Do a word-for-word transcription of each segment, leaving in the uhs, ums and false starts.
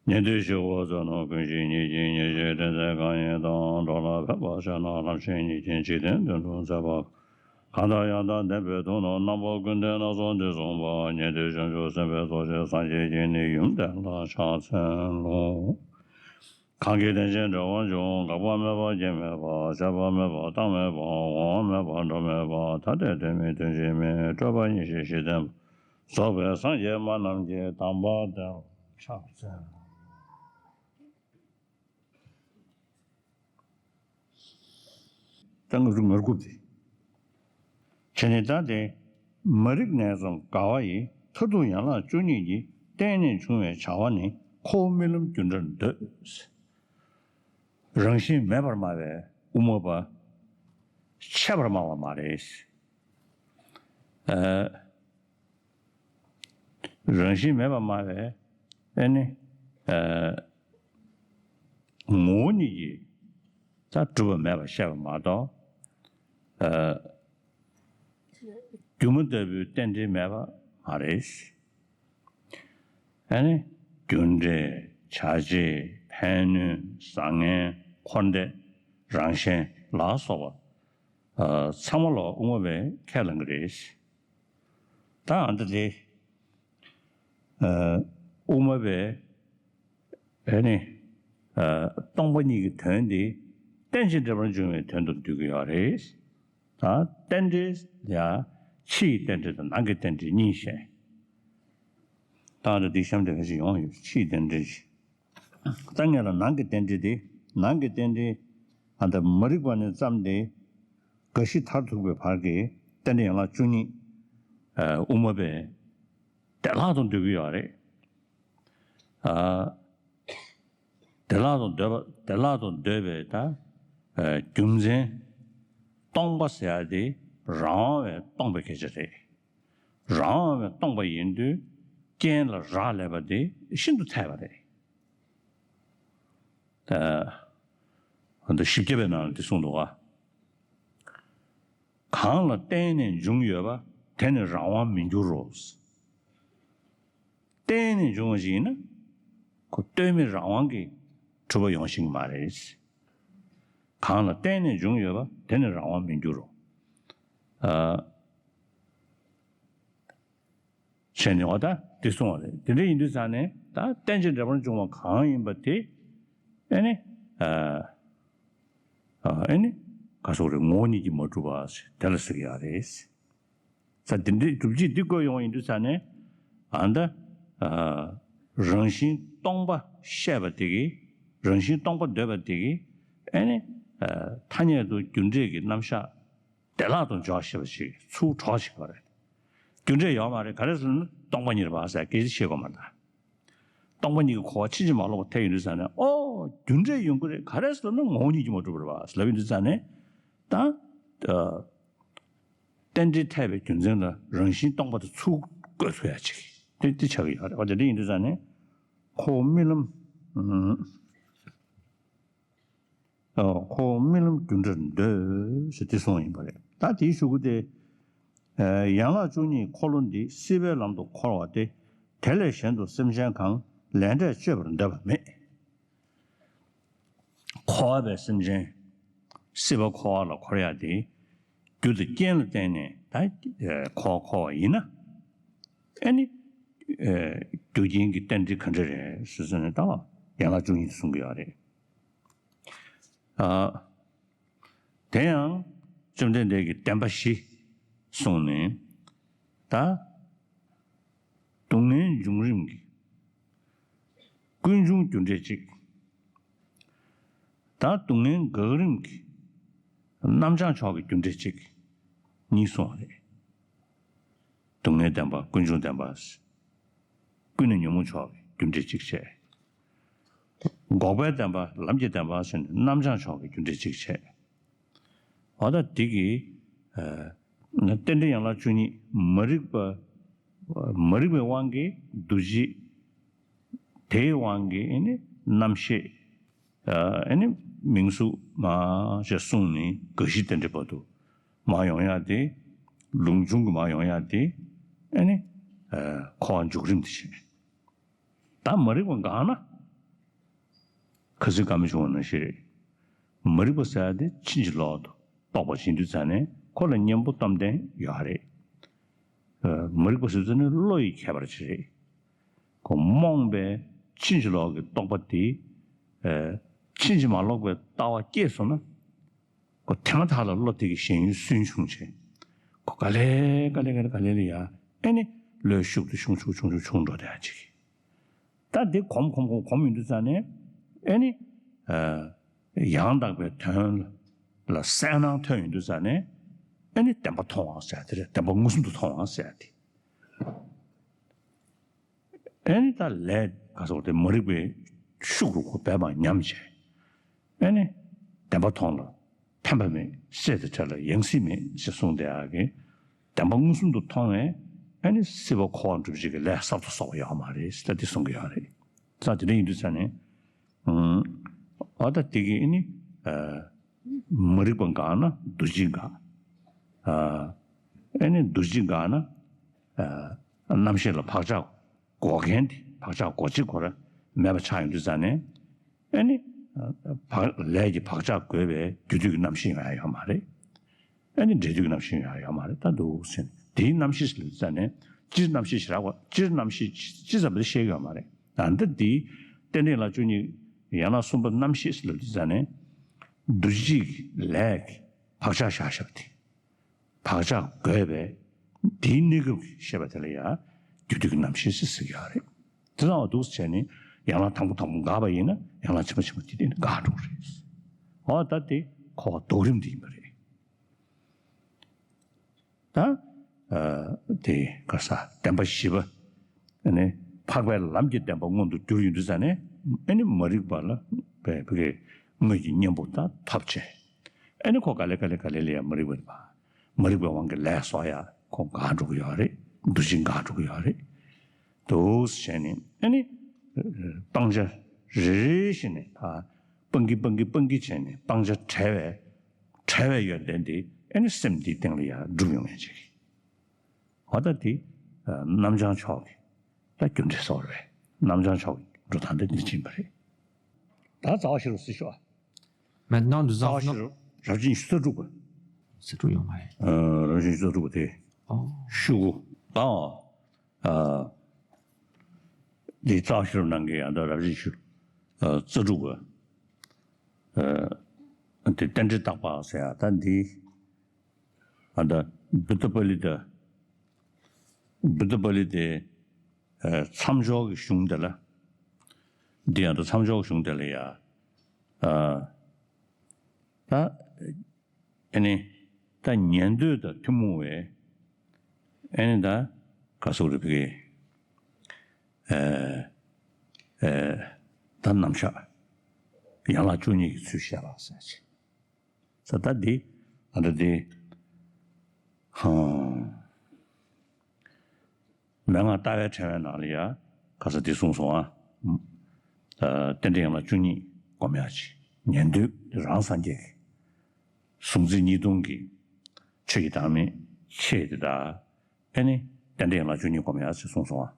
ཉན་ཐོས་ཞི་བ་བཙལ་ན་ཀུན་ཤེས་ཉིད་ཀྱིས་ཉེར་ཞིར་བསྟན་འཛིན་གང་ཡིན་དང་། འགྲོ་ལ་ཕན་པར་སྤྱད་ན་ལམ་ཤེས་ཉིད་ཀྱིས་འཇིག་རྟེན་དོན་སྒྲུབ་མཛད་པ། གང་དང་ཡང་དག་ལྡན་པའི་ཐུགས་རྣམས་རྣམ་པ་ཀུན་བསྟན་སྣ་ཚོགས་འདི་གསུངས་པ། ཉན་ཐོས་བྱང་ཆུབ་སེམས་དཔའི་ཚོགས་ཀྱིས་སངས་རྒྱས་ཀྱི་ནི་ཡུམ་དེ་ལ་ཕྱག་འཚལ་ལོ། གང་གིས་རྟེན་ཅིང་འབྲེལ་བར་འབྱུང་། འགག་པ་མེད་པ་སྐྱེ་མེད་པ། སྐྱེ་བ་མེད་པ་རྟག་མེད་པ། འོང་བ་མེད་པ་འགྲོ་མེད་པ། ཐ་དད་དོན་མེད་དོན་གཅིག་མེད། སྤྲོས་པ་ཉེར་ཞི་ཞི་བསྟན་པ། རྫོགས་པའི་སངས་རྒྱས་སྨྲ་རྣམས་ཀྱི། དམ་པ་དེ་ལ་ཕྱག་འཚལ། ད་ང་ཚོ་ངར་སྒུག་དེ། བྱས་ནས་ད་དེ་མ་རིག་ནས་བརྩམས་དགའ་བ་ཡི། མཐར་ཐུག་ཡན་ལག་བཅུ་གཉིས་ཀྱི། རྟེན་ནི་འབྱུང་བའི་བྱ་བ་ནི། ཁོ་བོ་རྨི་ལམ་རྒྱུ་འབྲས་འདོད། རང་བཞིན་མེད་པར་སྨྲ་བའི་དབུ་མ་པ་ཆད་པར་སྨྲ་བ་མ་རེད། ཨ། རང་བཞིན་མེད་པར་སྨྲ་བའི་ཨེ་ནི་ཨ་ངོ་བོ་ཉིད་ཀྱིས་ད་གྲུབ་པ་མེད་པར་བཤད་པ་མ་གཏོགས། ཨ། སྒྱུ་མ་ལྟ་བུའི་རྟེན་འབྲེལ་མེད་པ་མ་རེད། ཨ་ནི་རྒྱུ་འབྲས། བྱ་བྱེད། ཕན་གནོད། བཟང་ངན། འཁོར་འདས། རང་གཞན་ལ་སོགས་པ། ཨ། ཚང་མ་ལ་དབུ་མ་པས་ཁས་བླངས་ཀྱི་རེད། ད་ཨ་འདི་དེ། ཨ། དབུ་མ་པས་ཨ་ནི། ཨ། སྟོང་པ་ཉིད་ཀྱི་དོན་དེ་རྟེན་ཅིང་འབྲེལ་པར་འབྱུང་བའི་དོན་དུ་འདོད་ཀྱི་ཡོད་རེད། ད་རྟེན་འབྲེལ་ཡང་ཕྱི་ཡི་རྟེན་འབྲེལ་དང་ནང་གི་རྟེན་འབྲེལ་གཉིས་བཤད། ད་ལྟ་འདི་གཤམ་དུ་ཁ་ཅིག་ཡོང་ཡོད། ཕྱིའི་རྟེན་འབྲེལ། ད་ངས་ལ་ནང་གི་རྟེན་འབྲེལ་དེ། ནང་གི་རྟེན་འབྲེལ་ཨ་ད་མ་རིག་པ་ནས་བརྩམས་ཏེ་རྒ་ཤི་མཐར་ཐུག་པའི་བར་གྱི་རྟེན་འབྲེལ་ཡན་ལག་བཅུ་གཉིས། ཨ། དབུ་མ་པས་བདེ་བླག་ཏུ་འདོད་ཀྱི་ཡོད་རེད། ཨ། བདེ་བླག་ཏུ་འདོད་པ། བདེ་བླག་ཏུ་འདོད་པའི་ད། ཨ། རྒྱུ་མཚན། སྟོང་པ་ཟེར་ཡ་དེ་རང་དབང་བའི་སྟོང་པའི་སྐད་ཆ་རེད། རང་དབང་བའི་སྟོང་པ་ཡིན་དུས་རྐྱེན་ལ་རག་ལས་པ་དེ་ཤིན་ཏུ་འཐད་པ་རེད། ཨ། འདི་བཞི་བརྒྱ་པའི་ནང་ལ་འདི་གསུངས་འདུག་ག་གང་ལ་བརྟེན་ནས་འབྱུང་ཡོད་པ། དེ་ནི་རང་དབང་མི་འགྱུར་རོ། བརྟེན་ནས་འབྱུང་བ་ཞིག་ཡིན་ན། ཁོ་ལྟོས་མེད་རང་དབང་གིས་གྲུབ་པ་ཡོང་ཤེས་ཀྱི་མ་རེད། གང་ལ་བརྟེན་ནས་འབྱུང་ཡོད་པ། དེ་ནི་རང་དབང་མི་འགྱུར་རོ། ཨ། བྱས་ནས་འོ་ད་འདི་གསུངས་པ་རེད། དེ་འདྲ་ཡིན་དུས་ཙང་ནས་ད་རྟེན་ཅིང་འབྲེལ་པར་འབྱུང་བ་གང་ཡིན་པ་དེ་ཨེ་ནི། ཨ། ཨ། ཨེ་ནི་ག་སོགས་རེད། ངོ་བོ་ཉིད་ཀྱིས་མ་གྲུབ་པ་དེ་ལ་ཟེར་གྱི་ཡོད་རེད། ས་འདི་འདྲའི་སྒྲུབ་བྱེད་འདི་བཀོད་ཡོང་བ་ཡིན་དུས་ཙང་ནས་ཨ་ད། ཨ། རང་བཞིན་སྟོང་པ་བཤད་པ་དེ་གིས། རང་བཞིན་སྟོང་པ་འདོད་པ་དེ་གིས་ཨེ་ནི། ཨ། ཐ་སྙད་དུ་རྒྱུ་འབྲས་ཀྱི་རྣམ་གཞག་བདེ་བླག་ཏུ་འཇོག་ཤེས་པ་ཞིག་ཚུར་གྲོགས་བྱེད་པ་རེད། རྒྱུ་འབྲས་ཡོད་མ་རེད། ག་རེ་ཟེར་ན་སྟོང་པ་ཉིད་རེད་པ་ཟེར་སྐད་ཆ་བཤད་དགོས་མ་རེད། སྟོང་པ་ཉིད་ཀྱི་གོ་བ་ཕྱིན་ཅི་མ་ལོག་པ་ཐེབས་ཡོང་དུས་ཙང་ནས། ཨོ། རྒྱུ་འབྲས་ཡོང་གི་རེད། ག་རེ་ཟེར་ན་ངོ་བོ་ཉིད་ཀྱིས་མ་གྲུབ་པ་རེད་པ་ཟེར་ལབ་ཡོང་དུས་ཙང་ནས། ད། ཨ། རྟེན་འབྲེལ་འཐད་པའི་རྒྱུ་མཚན་ལ་རང་བཞིན་སྟོང་པ་དེ་ཚུར་བཀོད་ཚུགས་ཡ་ཅིག་དེ་དེ་ཆགས་ཀྱི་ཡོད་རེད། ཨོ་དེ་འདྲ་ཡིན་དུས་ཙང་ནས་ཁོ་རྨི་ལམ། ཨ། ཁོ་རྨི་ལམ་རྒྱུ་འབྲས་འདོད་ཟེར་དེ་གསུངས་ཡིན་པ་རེད། ད་དེའི་གཞུག་གུ་དེ། ཨ། ཡན་ལག་བཅུ་གཉིས་འཁོར་ལོ་འདི། སྲིད་པའི་ལམ་དུ་འཁོར་བ་སྟེ། དེ་ལས་གཞན་དུ་སེམས་ཅན་གང་། ལས་འབྲས་གཅོད་པར་འདོད་པ་མེད། འཁོར་བའི་སེམས་ཅན། སྲིད་པ་འཁོར་བ་ལ་འཁོར་ཡ་དེ། རྒྱུ་དང་རྐྱེན་ལ་བརྟེན་ནས་ད་འཁོར་བ་འཁོར་བ་ཡིན་ན། ཨེ་ནི། ཨ། རྒྱུ་རྐྱེན་གྱི་རྟེན་འབྲེལ་ག་འདྲ་རེད་ཟེར་ཟེར་ནས་ད་ཡན་ལག་བཅུ་གཉིས་གསུང་གི་ཡོད་རེད། ཨ། དེ་ཡང་བཅོམ་ལྡན་འདས་ཀྱིས་བདེན་པ་བཞི་གསུངས་ནས། ད་སྡུག་བསྔལ་འབྱུང་རིམ་གྱི་ཀུན་འབྱུང་རྒྱུ་འབྲས་གཅིག། ད་སྡུག་བསྔལ་འགག་རིམ་གྱི་རྣམ་བྱང་ཕྱོགས་ཀྱི་རྒྱུ་འབྲས་གཅིག་གཉིས་གསུངས་པ་རེད། སྡུག་བསྔལ་བདེན་པ། ཀུན་འབྱུང་བདེན་པ། ཀུན་ནས་ཉོན་མོངས་ཕྱོགས་ཀྱི་རྒྱུ་འབྲས་གཅིག་བྱས། འགོག་པའི་བདེན་པ། ལམ་གྱི་བདེན་པ་ཟེར་ནས་རྣམ་བྱང་ཕྱོགས་ཀྱི་རྒྱུ་འབྲས་གཅིག་བྱས། འོ་ད་འདི་གི། ཨ། རྟེན་འབྲེལ་ཡན་ལག་བཅུ་གཉིས། མ་རིག་པ། མ་རིག་པའི་དབང་གིས་འདུ་བྱེད། དེའི་དབང་གིས་ཨེ་ནི་རྣམ་ཤེས། ཨ། ཨེ་ནི་མིང་གཟུགས་མ་ཞེས་གསུངས་ནས་རྒ་ཤི་རྟེན་འབྲེལ་བར་དུ་མར་ཡོང་ཡ་དེ། ལུགས་འབྱུང་གི་མར་ཡོང་ཡ་དེ། ཨེ་ནི། ཨ། འཁོར་བ་འཇུག་རིམ་དེ་བྱས། ད་མ་རིག་པ་འགགས་ན། ཁ་སང་བཀའ་མོལ་བྱུང་བ་ནང་བཞིན་རེད། མ་རིག་པ་ཟེར་ཡ་དེ་ཕྱིན་ཅི་ལོག་ཏུ་རྟོགས་པ་ཡིན་དུས་ཙང་ནས་ཁོ་ལ་གཉེན་པོ་སྟོབས་ལྡན་ཡོད་རེད། མ་རིག་པ་ཟེར་ཙང་ནས་བློ་ཡི་ཁྱད་པར་ཅིག་རེད། ཁོ་རྨོངས་པའི་ཕྱིན་ཅི་ལོག་གི་རྟོག་པ་དེ། ཕྱིན་ཅི་མ་ལོག་པའི་ལྟ་བ་སྐྱེས་སོང་ན། ཁོ་དེ་མ་ཐག་ལ་བློ་དེ་གི་ཞེན་ཡུལ་སུན་ཕྱུང་བྱས། ཁོ་ག་ལེ་ག་ལེ་ག་ལེ་ག་ལེ་ལ་ཡ་ཨེ་ནི་བློའི་ཤུགས་དེ་ཆུང་ཆུང་ཆུང་ཆུང་ཆུང་འགྲོ་བསྡད་ཡ་ཅིག་ད་དེ་གོམས་གོམས་གོམས་གོམས་ཡོང་དུས་ཙང་ནས་ཨེ་ནི། ཡང་དག་པའི་དོན་ལ་གསལ་སྣང་ཐོན་ཡོང་དུས་ཙང་ནས་ཨེ་ནི་བདེན་པ་མཐོང་བ་ཟེར་དེ་རེད། བདེན་པ་མངོན་སུམ་དུ་མཐོང་བ་ཟེར་དེ། ཨེ་ནི་ད་ལས་ག་སོགས་དེ་མ་རིག་པའི་ཤུགས་རུ་ཁོ་བས་མ་ཉམས་བྱས། ཨེ་ནི་བདེན་པ་མཐོང་ལ་ཕན་པ་མེད། སྲེད་དང་བྲལ་ལ་ཡང་སྲིད་མེད་ཅེས་གསུངས་བསྡད་ཡག་གི་བདེན་པ་མངོན་སུམ་དུ་མཐོང་བས་ཨེ་ནི་སྲིད་པ་འཁོར་བ་འགྲུབ་བྱེད་ཀྱི་ལས་གསར་དུ་བསགས་པ་ཡོད་མ་རེད་ཟེར་དེ་གསུང་གི་ཡོད་རེད། ས་དེ་འདྲ་ཡིན་དུས་ཙང་ནས། ཨ་ད་དེ་གི་ཨེ་ནི། མ་རིག་པ་འགགས་ན་འདུ་བྱེད་འགག་ཨེ་ནི་འདུ་བྱེད་འགག་ན། རྣམ་ཤེས་ལ་བག་ཆགས་འགོག་མཁན་དེ་བག་ཆགས་འགོག་བྱེད་ཁོ་ར་མེད་པ་ཆགས་ཡོང་དུས་ཙང་ནས། ཨེ་ནི། བག་ལས་ཀྱི་བག་ཆགས་བགོས་པའི་རྒྱུ་དུས་ཀྱི་རྣམ་ཤེས་ཡང་ཡོད་མ་རེད། ཨེ་ནི་འབྲས་དུས་ཀྱི་རྣམ་ཤེས་ཡང་ཡོད་མ་རེད། ད་འདུག་ཟེར་ནས་དེའི་རྣམ་ཤེས་ལ་ཙ་ནས་སྤྱིར་རྣམ་ཤེས་ཞེས་རག་པ་སྤྱིར་རྣམ་ཤེས་ཅི་ཙམ་པ་དེ་ཤེས་ཀྱི་ཡོད་མ་རེད། ད་ལྟ་འདི་རྟེན་འབྲེལ་ཡན་ལག་བཅུ་གཉིས་ཡན་ལག་གསུམ་པ་རྣམ་ཤེས་ལ་ཙ་ནས་འདུ་བྱེད་ཀྱི་ལས་ཀྱི་བག་ཆགས་བཞག་བཞག་པ་དེ། བག་ཆགས་བགོས་པས་དེའི་གནས་སྐབས་ཀྱི་ཤེས་པ་དེ་ལ་ཡང་རྒྱུ་དུས་ཀྱི་རྣམ་ཤེས་ཟེར་ཟེར་གྱི་ཡོད་རེད། དེ་ལའང་འདུག་སེ་བྱས་ནས་ཡན་ལག་དང་པོ་དང་པོ་འགགས་པ་ཡིན་ན་ཡན་ལག་ཕྱི་མ་ཕྱི་མ་དེ་དེ་ནི་འགག་འགྲོ་གི་རེད། འོ་ད་དེ་འཁོར་བ་ལྡོག་རིམ་དེ་ཡིན་པ་རེད། ད། དེ་ག་ས་བདེན་པ་བཞི་པ། ཨ་ནི་འཕགས་པའི་ལམ་གྱི་བདེན་པ་མངོན་དུ་གྱུར་ཡོང་དུས་ཙ་ནས་ཨ་ནི་མ་རིག་པ་ལ་བའི་བུ་གའི་དངོས་ཀྱི་གཉེན་པོ་དང་ཐོབ་བྱས། ཨ་ནི་ཁོ་ག་ལེ་ག་ལེ་ག་ལེ་ལ་ཡང་མ་རིག་པ་མ་རིག་པའི་དབང་གིས་ལས་བསགས་ཡ་ཁོ་འགག་འགྲོ་གི་ཡོད་རེད། འདུ་བྱེད་འགག་འགྲོ་གི་ཡོད་རེད། འདུག་སེ་བྱས་ནས་ཨ་ནི་སྤང་བྱ་རེ་རེ་བཞིན་ནས་ད་སྤང་གི་སྤང་གི་སྤང་གི་བྱས་ནས་སྤང་བྱ་བྲལ་བའི་བྲལ་བའི་ཡོན་ཏན་དེ་ཨ་ནི་སེམས་འདིའི་སྟེང་ལ་ཡང་འགྲུབ་ཡོང་ངེས་ཅིག་འོ་ད་དེ་རྣམ་བྱང་ཕྱོགས་ཀྱི་ད་རྒྱུ་འབྲས་སོགས་རེད། རྣམ་བྱང་ཕྱོགས་ཀྱི་འགྲོ་སྟངས་དེ་འདི་ཕྱིན་པ་རེད། ད་རྩ་བ་ཤེས་རབ་སྲིད་ཤོག Maintenant, nous རྩ་བ་ཤེས་རབ་རབ་བྱུང་ཉི་ཤུ་རྩ་དྲུག་པ། རྩ་དྲུག་ཡོང་བ་རེད། རབ་བྱུང་ཉི་ཤུ་རྩ་དྲུག་པ་དེ། ཨོ། ཤུ་གུ་དང་། འདི་རྩ་བ་ཤེས་རབ་ནང་གི་ཡང་ད་རབ་བྱུང་ཉི་ཤུ་རྩ་དྲུག་པ། དེ་རྟེན་འབྲེལ་བརྟག་པ་ཟེར་ཡ་ད་འདི། ཨ་ད་བུདྡྷ་པཱ་ལི་ཏ། བུདྡྷ་པཱ་ལི་ཏའི་མཚམས་སྦྱོར་གྱི་གཞུང་དེ་ལ། འདི་ཡང་ད་མཚམས་སྦྱོར་གྱི་གཞུང་དེ་ལ་ཡ། ད་ཨ་ནི་ད་ཉན་ཐོས་དང་ཐུན་མོང་བའི་ཨ་ནི་ད་ག་སོགས་རེ་ཕི་གེ་ད་རྣམ་གཞག་ཡན་ལག་བཅུ་གཉིས་ཀྱི་ཚུལ་བཤད་པ་ཟེར་ཅིག་ས་ད་འདི་ཨ་ད་འདི་ཧང་། མན་ངག་ལྟ་བའི་ཕྲེང་བའི་ནང་ལ་ཡ་ག་ས་འདི་གསུངས་སོང་ཨ། རྟེན་འབྲེལ་ཡན་ལག་བཅུ་གཉིས་སྒོམ་ཡག་ཅིག་ཉན་ཐོས་རང་སངས་རྒྱས་ཀྱི་གཟུང་འཛིན་གཉིས་སྟོང་གི་ཆོས་ཀྱི་བདག་མེད་ཁྱེད་དེ་དག་ཨེ་ནི་རྟེན་འབྲེལ་ཡན་ལག་བཅུ་གཉིས་སྒོམ་ཡག་ཅེས་གསུངས་སོང་ཨ།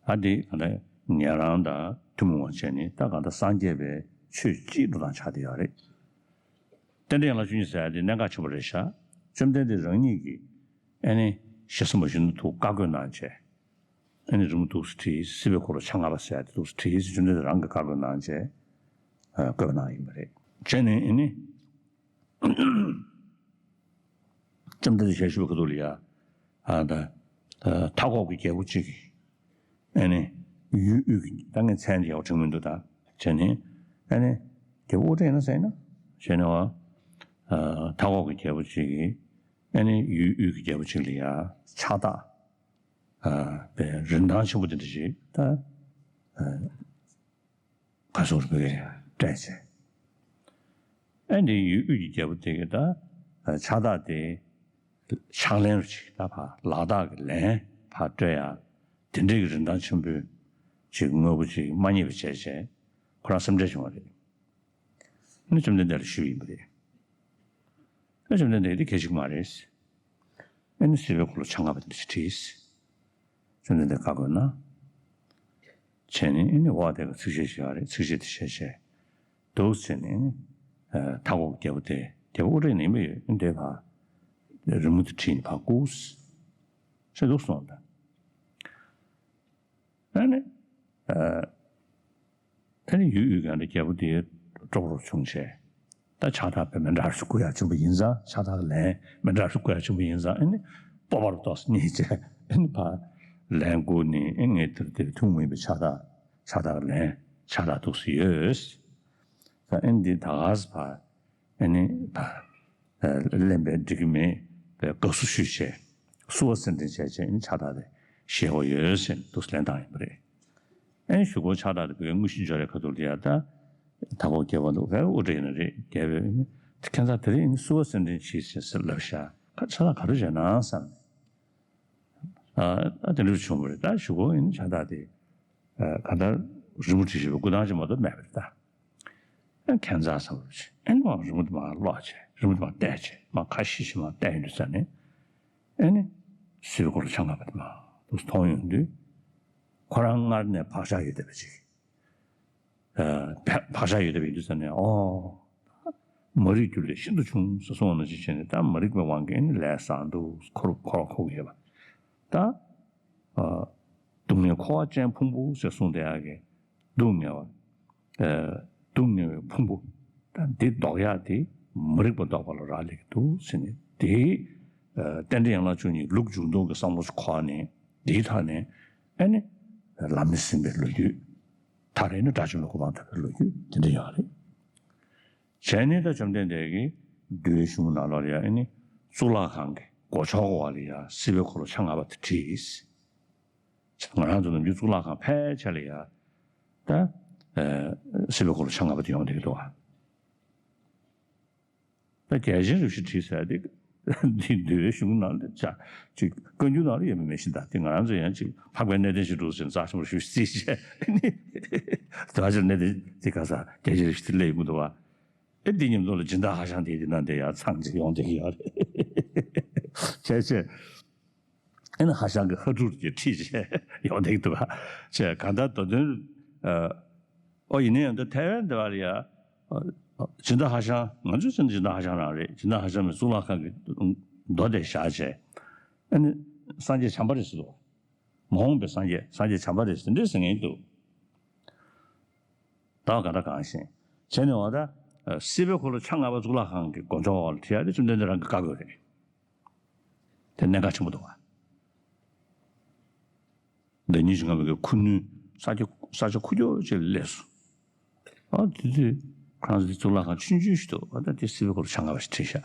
ཨ་འདི་ག་ད་ཉན་རང་དང་ཐུན་མོང་བ་བྱས་ནས་ད་ག་ད་སངས་རྒྱས་པའི་ཆོས་གཅིག་འགྲོ་སྟངས་ཆགས་བསྡད་ཡོད་རེད། རྟེན་འབྲེལ་ཡན་ལག་བཅུ་གཉིས་ཟེར་ཡ་དེ་གནད་འགག་ཆེན་པོ་རེད་ཤག་བཅོམ་ལྡན་འདས་རང་ཉིད་ཀྱིས་ཨེ་ནི་ཞེ་ས་མ་ཞུ་ན་ཐུགས་བཀའ་བསྒོས་གནང་བྱས། ཨེ་ནི་རི་མོ་འདུག་སེ་བྲིས། སྲིད་པའི་འཁོར་ལོ་ཆ་ལྔ་པ་ཟེར་ཡ་དེ་འདུག་སེ་བྲིས། བཅོམ་ལྡན་འདས་རང་གིས་བཀའ་བསྒོས་གནང་བྱས། བཀོད་པ་གནང་ཡིན་པ་རེད། བྱས་ནས་ཨེ་ནི། བཅོམ་ལྡན་འདས་ཞལ་བཞུགས་པའི་ཁ་ཐུག་ལ་ཡ། ཨ་ད། མཐའ་འཁོབ་ཀྱི་རྒྱལ་པོ་གཅིག་གིས། ཨ་ནི། ཡུལ་དབུས་ཀྱི་ད་ངས་མཚན་དེ་ཡག་པོ་དྲན་མི་འདུག་ད། བྱས་ནས། ཨ་ནི། རྒྱལ་པོ་དབུ་སྐྲ་ཡིན་ན་ཟེར་ན། བྱས་ནས་བ། མཐའ་འཁོབ་ཀྱི་རྒྱལ་པོ་གཅིག་གིས། ཨ་ནི་ཡུལ་དབུས་ཀྱི་རྒྱལ་པོ་གཅིག་ལ་ཡ། ཕྱག་རྟགས། ཨ་པའི་རིན་ཐང་ཆེན་པོ་དེ་འདྲ་ཞིག་ད། ཨ། ག་སོགས་རུ་སྤྲད་བྱས། ཨ་ནི་ཡུལ་དབུས་ཀྱི་རྒྱལ་པོ་དེ་གིས་ད་ཕྱག་རྟགས་དེ་ཕྱག་ལེན་རུ་ཅིག་ད་ཕར་ལག་རྟགས་ཀྱི་ལན་ཕར་སྤྲད་ཡ་དེ་འདྲའི་གི་རིན་ཐང་ཆེན་པོའི་ཅིག་དངོས་པོ་ཅིག་མ་རྙེད་པ་བྱས་བྱས་ཁོ་རང་སེམས་ཁྲལ་བྱུང་བ་རེད། ཨ་ནི་བཅོམ་ལྡན་འདས་ལ་ཞུས་ཡིན་པ་རེད། ཨ་བཅོམ་ལྡན་འདས་དེ་གལ་ཆེ་གི་མ་རེད། ཨ་ནི་སྲིད་པའི་འཁོར་ལོ་ཆ་ལྔ་པ་དེ་འདྲ་ཞིག་བྲིས། བཅོམ་ལྡན་འདས་བཀའ་བསྒོས་གནང་། བྱས་ནས་ཨེ་ནི་འོག་དེ་ག་ཚིགས་བཅད་ཞིག་ཡོད་རེད། ཚིགས་བཅད་དེ་བཤད་བཤད་འདུག་ཟེར་ནས་ཨེ་ནི་མཐའ་འཁོབ་རྒྱལ་པོ་དེ་རྒྱལ་པོ་དབུ་སྐྲ་ནས་མི་ཡོད་ཨེ་འདྲས་ཕར་རི་མོ་དེ་བྲིས་ནས་ཕར་བཀུག་ཟེར་འདུག་གསུངས་ད། ཨ་ནི། ཨ་ནི་ཡུལ་དབུས་གང་དུ་རྒྱལ་པོ་དེའི་གྲོགས་རོགས་བྱུང་བྱས། ད་ཕྱག་རྟགས་དཔེ་མི་འདྲ་ཞིག་བསྐུར་ཡག་བྱུང་བ་ཡིན་ཙང་ཕྱག་རྟགས་ལན་མི་འདྲ་ཞིག་བསྐུར་ཡག་བྱུང་བ་ཡིན་ཙང་ཨ་ནི་སྤོབས་པ་རུ་ཏོག་ཙམ་རྙེད་བྱས་ཨ་ནི་ཕར་ལན་བསྐུར་ནས་ཨ་ངས་དེར་དེར་ཐུགས་མོས་པའི་ཕྱག་རྟགས་ཕྱག་རྟགས་ལན་ཕྱག་རྟགས་འདུག་སེ་ཡོད། ད་ཨ་ནི་འདི་ད་ག་སེ་ཕར། ཨ་ནི་ད། ཨ་ལེན་པའི་འགྲིག་གི་མེད་པའི་དགའ་བསུ་ཞུས་བྱས། བསུ་བ་སེར་ཕྲེང་བྱས་བྱས་ཨ་ནི་ཕྱག་རྟགས་དེ་བཞེས་དགོས་ཡོད་ཟེར་འདུག་ལན་བཏང་ཡིན་པ་རེད། ཨ་ནི་གཞུག་གུ་ཕྱག་རྟགས་དེ་བོད་ཀྱི་དངོས་གཞི་འབྱོར་རེ་ཁ་ཐུག་ལ་ཡ་ད། མཐའ་འཁོབ་རྒྱལ་པོ་འདུག་ག་དབུ་སྐྲ་ཡིན་ན་རེད་རྒྱལ་པོས་ཨ་ནི། ཁྱད་མཚར་དེ་རིང་ཨ་ནི་བསུ་བ་སེར་ཕྲེང་བྱས་ཟེར་ལབ་ཤག་ཁ་ཕྱག་རྟགས་ག་རེ་བྱས་ན་བསམ། ཨ་ཨ་དེ་འདྲ་བྱུང་བ་རེད། ད་གཞུག་གུ་ཨ་ནི་ཕྱག་རྟགས་དེ། ཨ་གང་ལྟར་རི་མོ་བྲིས་བཞག་པའི་སྐུ་ཐང་ཅིག་མ་གཏོགས་མེད་པ་རེད་ད། ཨ་ཁྱད་མཚར་ཟེར་བ་རེད། ཨ་ནི་མར་རི་མོ་དེ་མར་ཀློག་བྱས་རི་མོ་དེ་མར་བལྟས་བྱས་མར་ཁ་ཤས་ཤིག་མར་བལྟས་ཡོང་དུས་ཙ་ནས་ཨ་ནི་སྲིད་པའི་འཁོར་ལོ་ཆ་ལྔ་པ་དེ་མར་འདུག་སེ་མཐོང་ཡོང་དུས་ཁོ་རང་སྔར་ནས་བག་ཆགས་ཡོད་བསྡད་པ་ཅིག་ཨ་བག་ཆགས་ཡོད་བསྡད་པ་ཡིན་དུས་ཙ་ནས་ཨོ། མ་རིག་རྒྱུ་ལས་ཤིན་ཏུ་བྱུང་ཟེར་གསུངས་པ་ནང་བཞིན་བྱས་ནས་ད་མ་རིག་པའི་དབང་གིས་ནི་ལས་བསགས་འདུག་འཁོར་འཁོར་བ་འཁོར་གྱི་ཡོད་པ། ད། ཨ། སྡུག་བསྔལ་འཁོར་བ་ཅན་ཕུང་པོ་ཟེར་གསུངས་བསྡད་ཡག་གི་སྡུག་བསྔལ་བ། ཨ། སྡུག་བསྔལ་བའི་ཕུང་པོ། ད་འདི་ལྡོག་ཡག་དེ་མ་རིག་པ་ལྡོག་པ་ལ་རག་ལས་ཀྱི་འདུག་ཟེར་ནས་དེ། ཨ། རྟེན་འབྲེལ་ཡན་ལག་བཅུ་གཉིས་ལུགས་འཇུག་ལྡོག་གི་བསམ་བློ་ཞིག་འཁོར་ནས་དེའི་ཐོག་ནས་ཨ་ནི། ལམ་སྣེ་ཟིན་པའི་ལོ་རྒྱུས། ད་རེས་ནི་དགྲ་བཅོམ་པའི་གོ་འཕང་ཐོབ་པའི་ལོ་རྒྱུས་དེ་འདྲ་ཡོད་རེད། བྱས་ནས་ད་བཅོམ་ལྡན་འདས་ཀྱིས་འདུལ་བའི་གཞུང་ནང་ལོགས་ལ་ཡང་ཨ་ནི་གཙུག་ལག་ཁང་གི་སྒོ་ཕྱོགས་བ་ལ་ཡང་སྲིད་པའི་འཁོར་ལོ་ཆ་ལྔ་པ་དེ་བྲིས། ང་རང་ཚོ་ནམ་རྒྱུན་གཙུག་ལག་ཁང་ཕལ་ཆེར་ལ་ཡང་ད་སྲིད་པའི་འཁོར་ལོ་ཆ་ལྔ་པ་དེ་ཡོང་བསྡད་ཀྱི་འདུག་བ། ད་རྒྱལ་ཆེན་རིན་པོ་ཆེས་བྲིས་ཟེར་ཏེ། འདི་འདུལ་བའི་གཞུང་ནང་ལ་ཅག་ཅིག་བཀའ་འགྱུར་ནང་ལ་ཡོད་མེད་མི་ཤེས། ད་དེ་ང་རང་ཚོ་ཡང་ཅིག་འཕགས་པའི་གནས་བརྟན་ཞིག་འདུག་ཟེར་ནས་རྩ་ཆེན་པོ་ཞུ་རྩིས་བྱས་ནི། དེ་བ་ཅིག་གནས་བརྟན་དེ་ག་ས་རྒྱལ་ཆེན་རིན་པོ་ཆེ་སླེབས་ཡོང་གི་འདུག་བ། ཨེ་འདི་མཉམ་དུ་ལ་སྦྱིན་བདག་ཧྭ་ཤང་དེ་དེ་ནང་དེ་ཡང་ཚང་ཅིག་ཡོང་བསྡད་ཀྱི་ཡོད་རེད། བྱས་བྱས། ཨེ་ན་ཧྭ་ཤང་གི་ཧྭ་ཀྲུག་གི་ཁྲིད་བྱས་ཡོང་བསྡད་ཀྱི་འདུག་བ། བྱས་གང་ལྟར་མདོ་དོན། ཨོ་ཡིན་ན་ཡང་འདི་ཐའེ་ཝན་འདི་བ་ལ་ཡ། སྦྱིན་བདག་ཧྭ་ཤང་ང་ཚོའི་སྦྱིན་བདག་ཧྭ་ཤང་རང་རེད། སྦྱིན་བདག་ཧྭ་ཤང་མི་གཙུག་ལག་ཁང་གི་མདོ་དེ་བཞག་བྱས། ཨ་ནི་སངས་རྒྱས་བྱམས་པ་རེད་ཟེར་འདུག་མ་འོངས་པའི་སངས་རྒྱས་སངས་རྒྱས་བྱམས་པ་རེད་ཟེར་འདྲ་ཟེར་མཁན་འདུག་ད་ག་ད་གང་ཤེས། བྱས་ནས་འོ་ད་སྲིད་པའི་འཁོར་ལོ་ཆ་ལྔ་པ་གཙུག་ལག་ཁང་གི་སྒོ་ཕྱོགས་འོག་ལ་བྲིས་ཡ་དེ་བཅོམ་ལྡན་འདས་རང་གིས་བཀའ་བསྒོས་རེད། དེ་གནད་འགག་ཆེན་པོ་འདུག་བ། ཟླ་ཉི་ཤུ་རྩ་ལྔ་པའི་ཁུ་ནུའི་ས་ཆ་ས་ཆ་ཁུག་ཀྱོག་ཅིག་ལ་སླེབས་སོང་། ཨ་དེ་དུས་ཁོ་རང་ཚོ་དེ་གཙུག་ལག་ཁང་ཆུང་ཆུང་ཞིག་འདུག་ཨ་ད་དེ་སྲིད་པའི་འཁོར་ལོ་ཆ་ལྔ་པ་ཞིག་བྲིས་ཤག་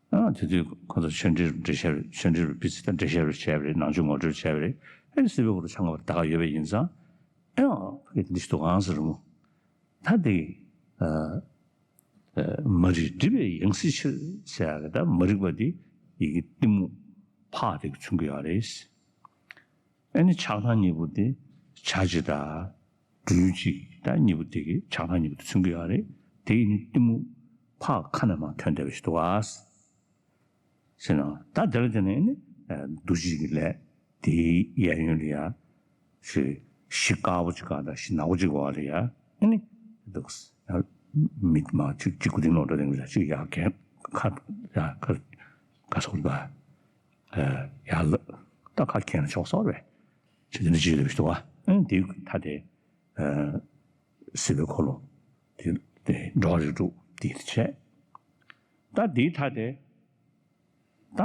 ཨ་དེ་དུས་ཁོ་ཚོ་ཆོས་འབྲེལ་འབྲེལ་བཤད་རེད། ཆོས་འབྲེལ་བི་ཙི་ད་འགྲེལ་བཤད་རེད། བྱས་པ་རེད། ནང་ཆོས་ངོ་སྤྲོད་བྱས་པ་རེད། ཨ་སྲིད་པའི་འཁོར་ལོ་ཆ་ལྔ་པ་ད་ག་ཡོད་པ་ཡིན་ཙང་། ཨེ་ཨ་ཕ་གི་དེ་འདྲ་ཞིག་འདུག་གང་ཟེར་རུང་། ད་དེ། ཨ། མ་རིག་སྒྲིབ་པའི་ཡང་སྲིད་ཕྱིར་ཟེར་ཡག་གི་ད་མ་རིག་པ་དེ་ཡི་གེ་གཏི་མུག་ཕར་དེ་མཚོན་གྱི་ཡོད་རེད། ཨ་ནི་ཆགས་སྡང་གཉིས་པོ་དེ་བྱ་བྱེད་དང་སྦྲུལ་གྱི་ད་གཉིས་པོ་དེ་གི་ཆགས་སྡང་གཉིས་པོ་དེ་མཚོན་གྱི་ཡོད་རེད། དེ་ཡི་ནི་གཏི་མུག་ཕར་ཁ་ནས་མར་ཐོན་བསྡད་པ་ཞིག་འདུག་ག་ཟེར་ན་ད་དེ་ལ་དེ་ནས་ནི་འདུ་བྱེད་ཀྱི་ལས་དེའི་གཡས་གཡོན་ལ་ཡ། ཞེས་གཞི་དཀར་པོ་གཅིག་ག་དང་གཞི་ནག་པོ་གཅིག་བར་ལ་ཡ། ཨ་ནི་འདུག་ཡ། མི་མ་གཅིག་གཅིག་པུ་དེ་ནོར་འདྲ་དེ་འདྲ་གཅིག་ཡ་གན་ཁ་ཡ་ཁ་ཁ་སོགས་པ། ཡ་ལ་ད་ཁ་གན་ལ་ཕྱོགས་སོགས་རེད། ཅི་དེ་འདྲ་གཅིག་ལ་བཞུགས་འདུག་བ། ཨ་ནི་དེའི་མཐའ་དེ། སྲིད་པའི་འཁོར་ལོ་དེ་དེ་འགྲོ་བ་རིགས་དྲུག་དེ་བྱས། ད་དེའི་མཐའ་དེ། ད་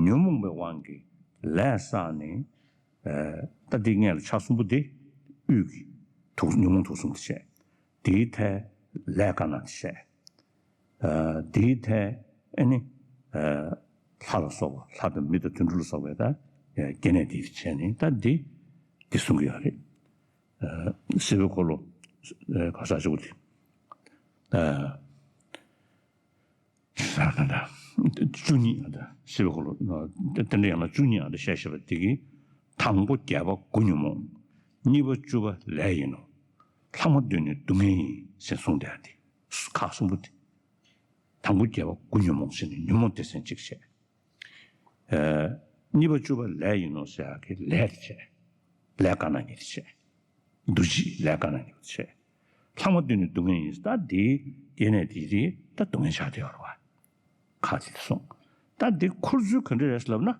ཉོན་མོངས་པའི་དབང་གིས་ལས་བསགས་ནས། ཨ་ད་འདི་སྔོན་ལ་ཆ་གསུམ་པོ་འདི་དབུས་ཀྱི་དུག་ཉོན་མོངས་དུག་གསུམ་དེ་བྱས། དེའི་མཐའི་ལས་དཀར་ནག་དེ་བྱས། ཨ་དེའི་མཐའི་ཨ་ནི་ཨ་ལྷ་ལ་སོགས་པ་ལྷ་དང་མི་དང་དུད་འགྲོ་ལ་སོགས་པའི་ད་སྐྱེ་གནས་དེ་བྱས་ནས་ད་འདི་འདི་གསུང་གི་ཡོད་རེད། ཨ་སྲིད་པའི་འཁོར་ལོ་ཨ་ག་ས་ཅིག་དེ། ཨ། བཅུ་གཉིས་ཨ་ད་སྲིད་པའི་འཁོར་ལོ། རྟེན་འབྲེལ་ཡན་ལག་བཅུ་གཉིས་ཨ་ད་བཤད་བཤད་པ་དེ་གི། དང་པོ་བརྒྱད་པ་དགུ་ཉོན་མོངས། གཉིས་པ་བཅུ་པ་ལས་ཡིན་ནོ། ལྷག་མ་བདུན་ནི་སྡུག་བསྔལ་ཡིན་ཟེར་གསུངས་བསྡད་དེ། ཁག་གསུམ་པོ་དེ། དང་པོ་བརྒྱད་པ་དགུ་ཉོན་མོངས་ཟེར་ནས་ཉོན་མོངས་སྡེ་ཚན་གཅིག་བྱས། ཨ་གཉིས་པ་བཅུ་པ་ལས་ཡིན་ནོ་ཟེར་ཡག་གི་ལས་དེ་བྱས། ལས་དཀར་ནག་གཉིས་དེ་བྱས། འདུ་བྱེད་ལས་དཀར་ནག་གཉིས་པོ་བྱས། ལྷག་མ་བདུན་ནི་སྡུག་བསྔལ་ཡིན། ད་འདི་སྐྱེ་གནས་དེ་དེ་ད་སྡུག་བསྔལ་ཆགས་བསྡད་ཡོད་རེད་བ། ཁ་ཅིག་གསུངས། ད་འདི་ཁུར་ཚུལ་ག་འདྲ་རེད་ལབ་ན།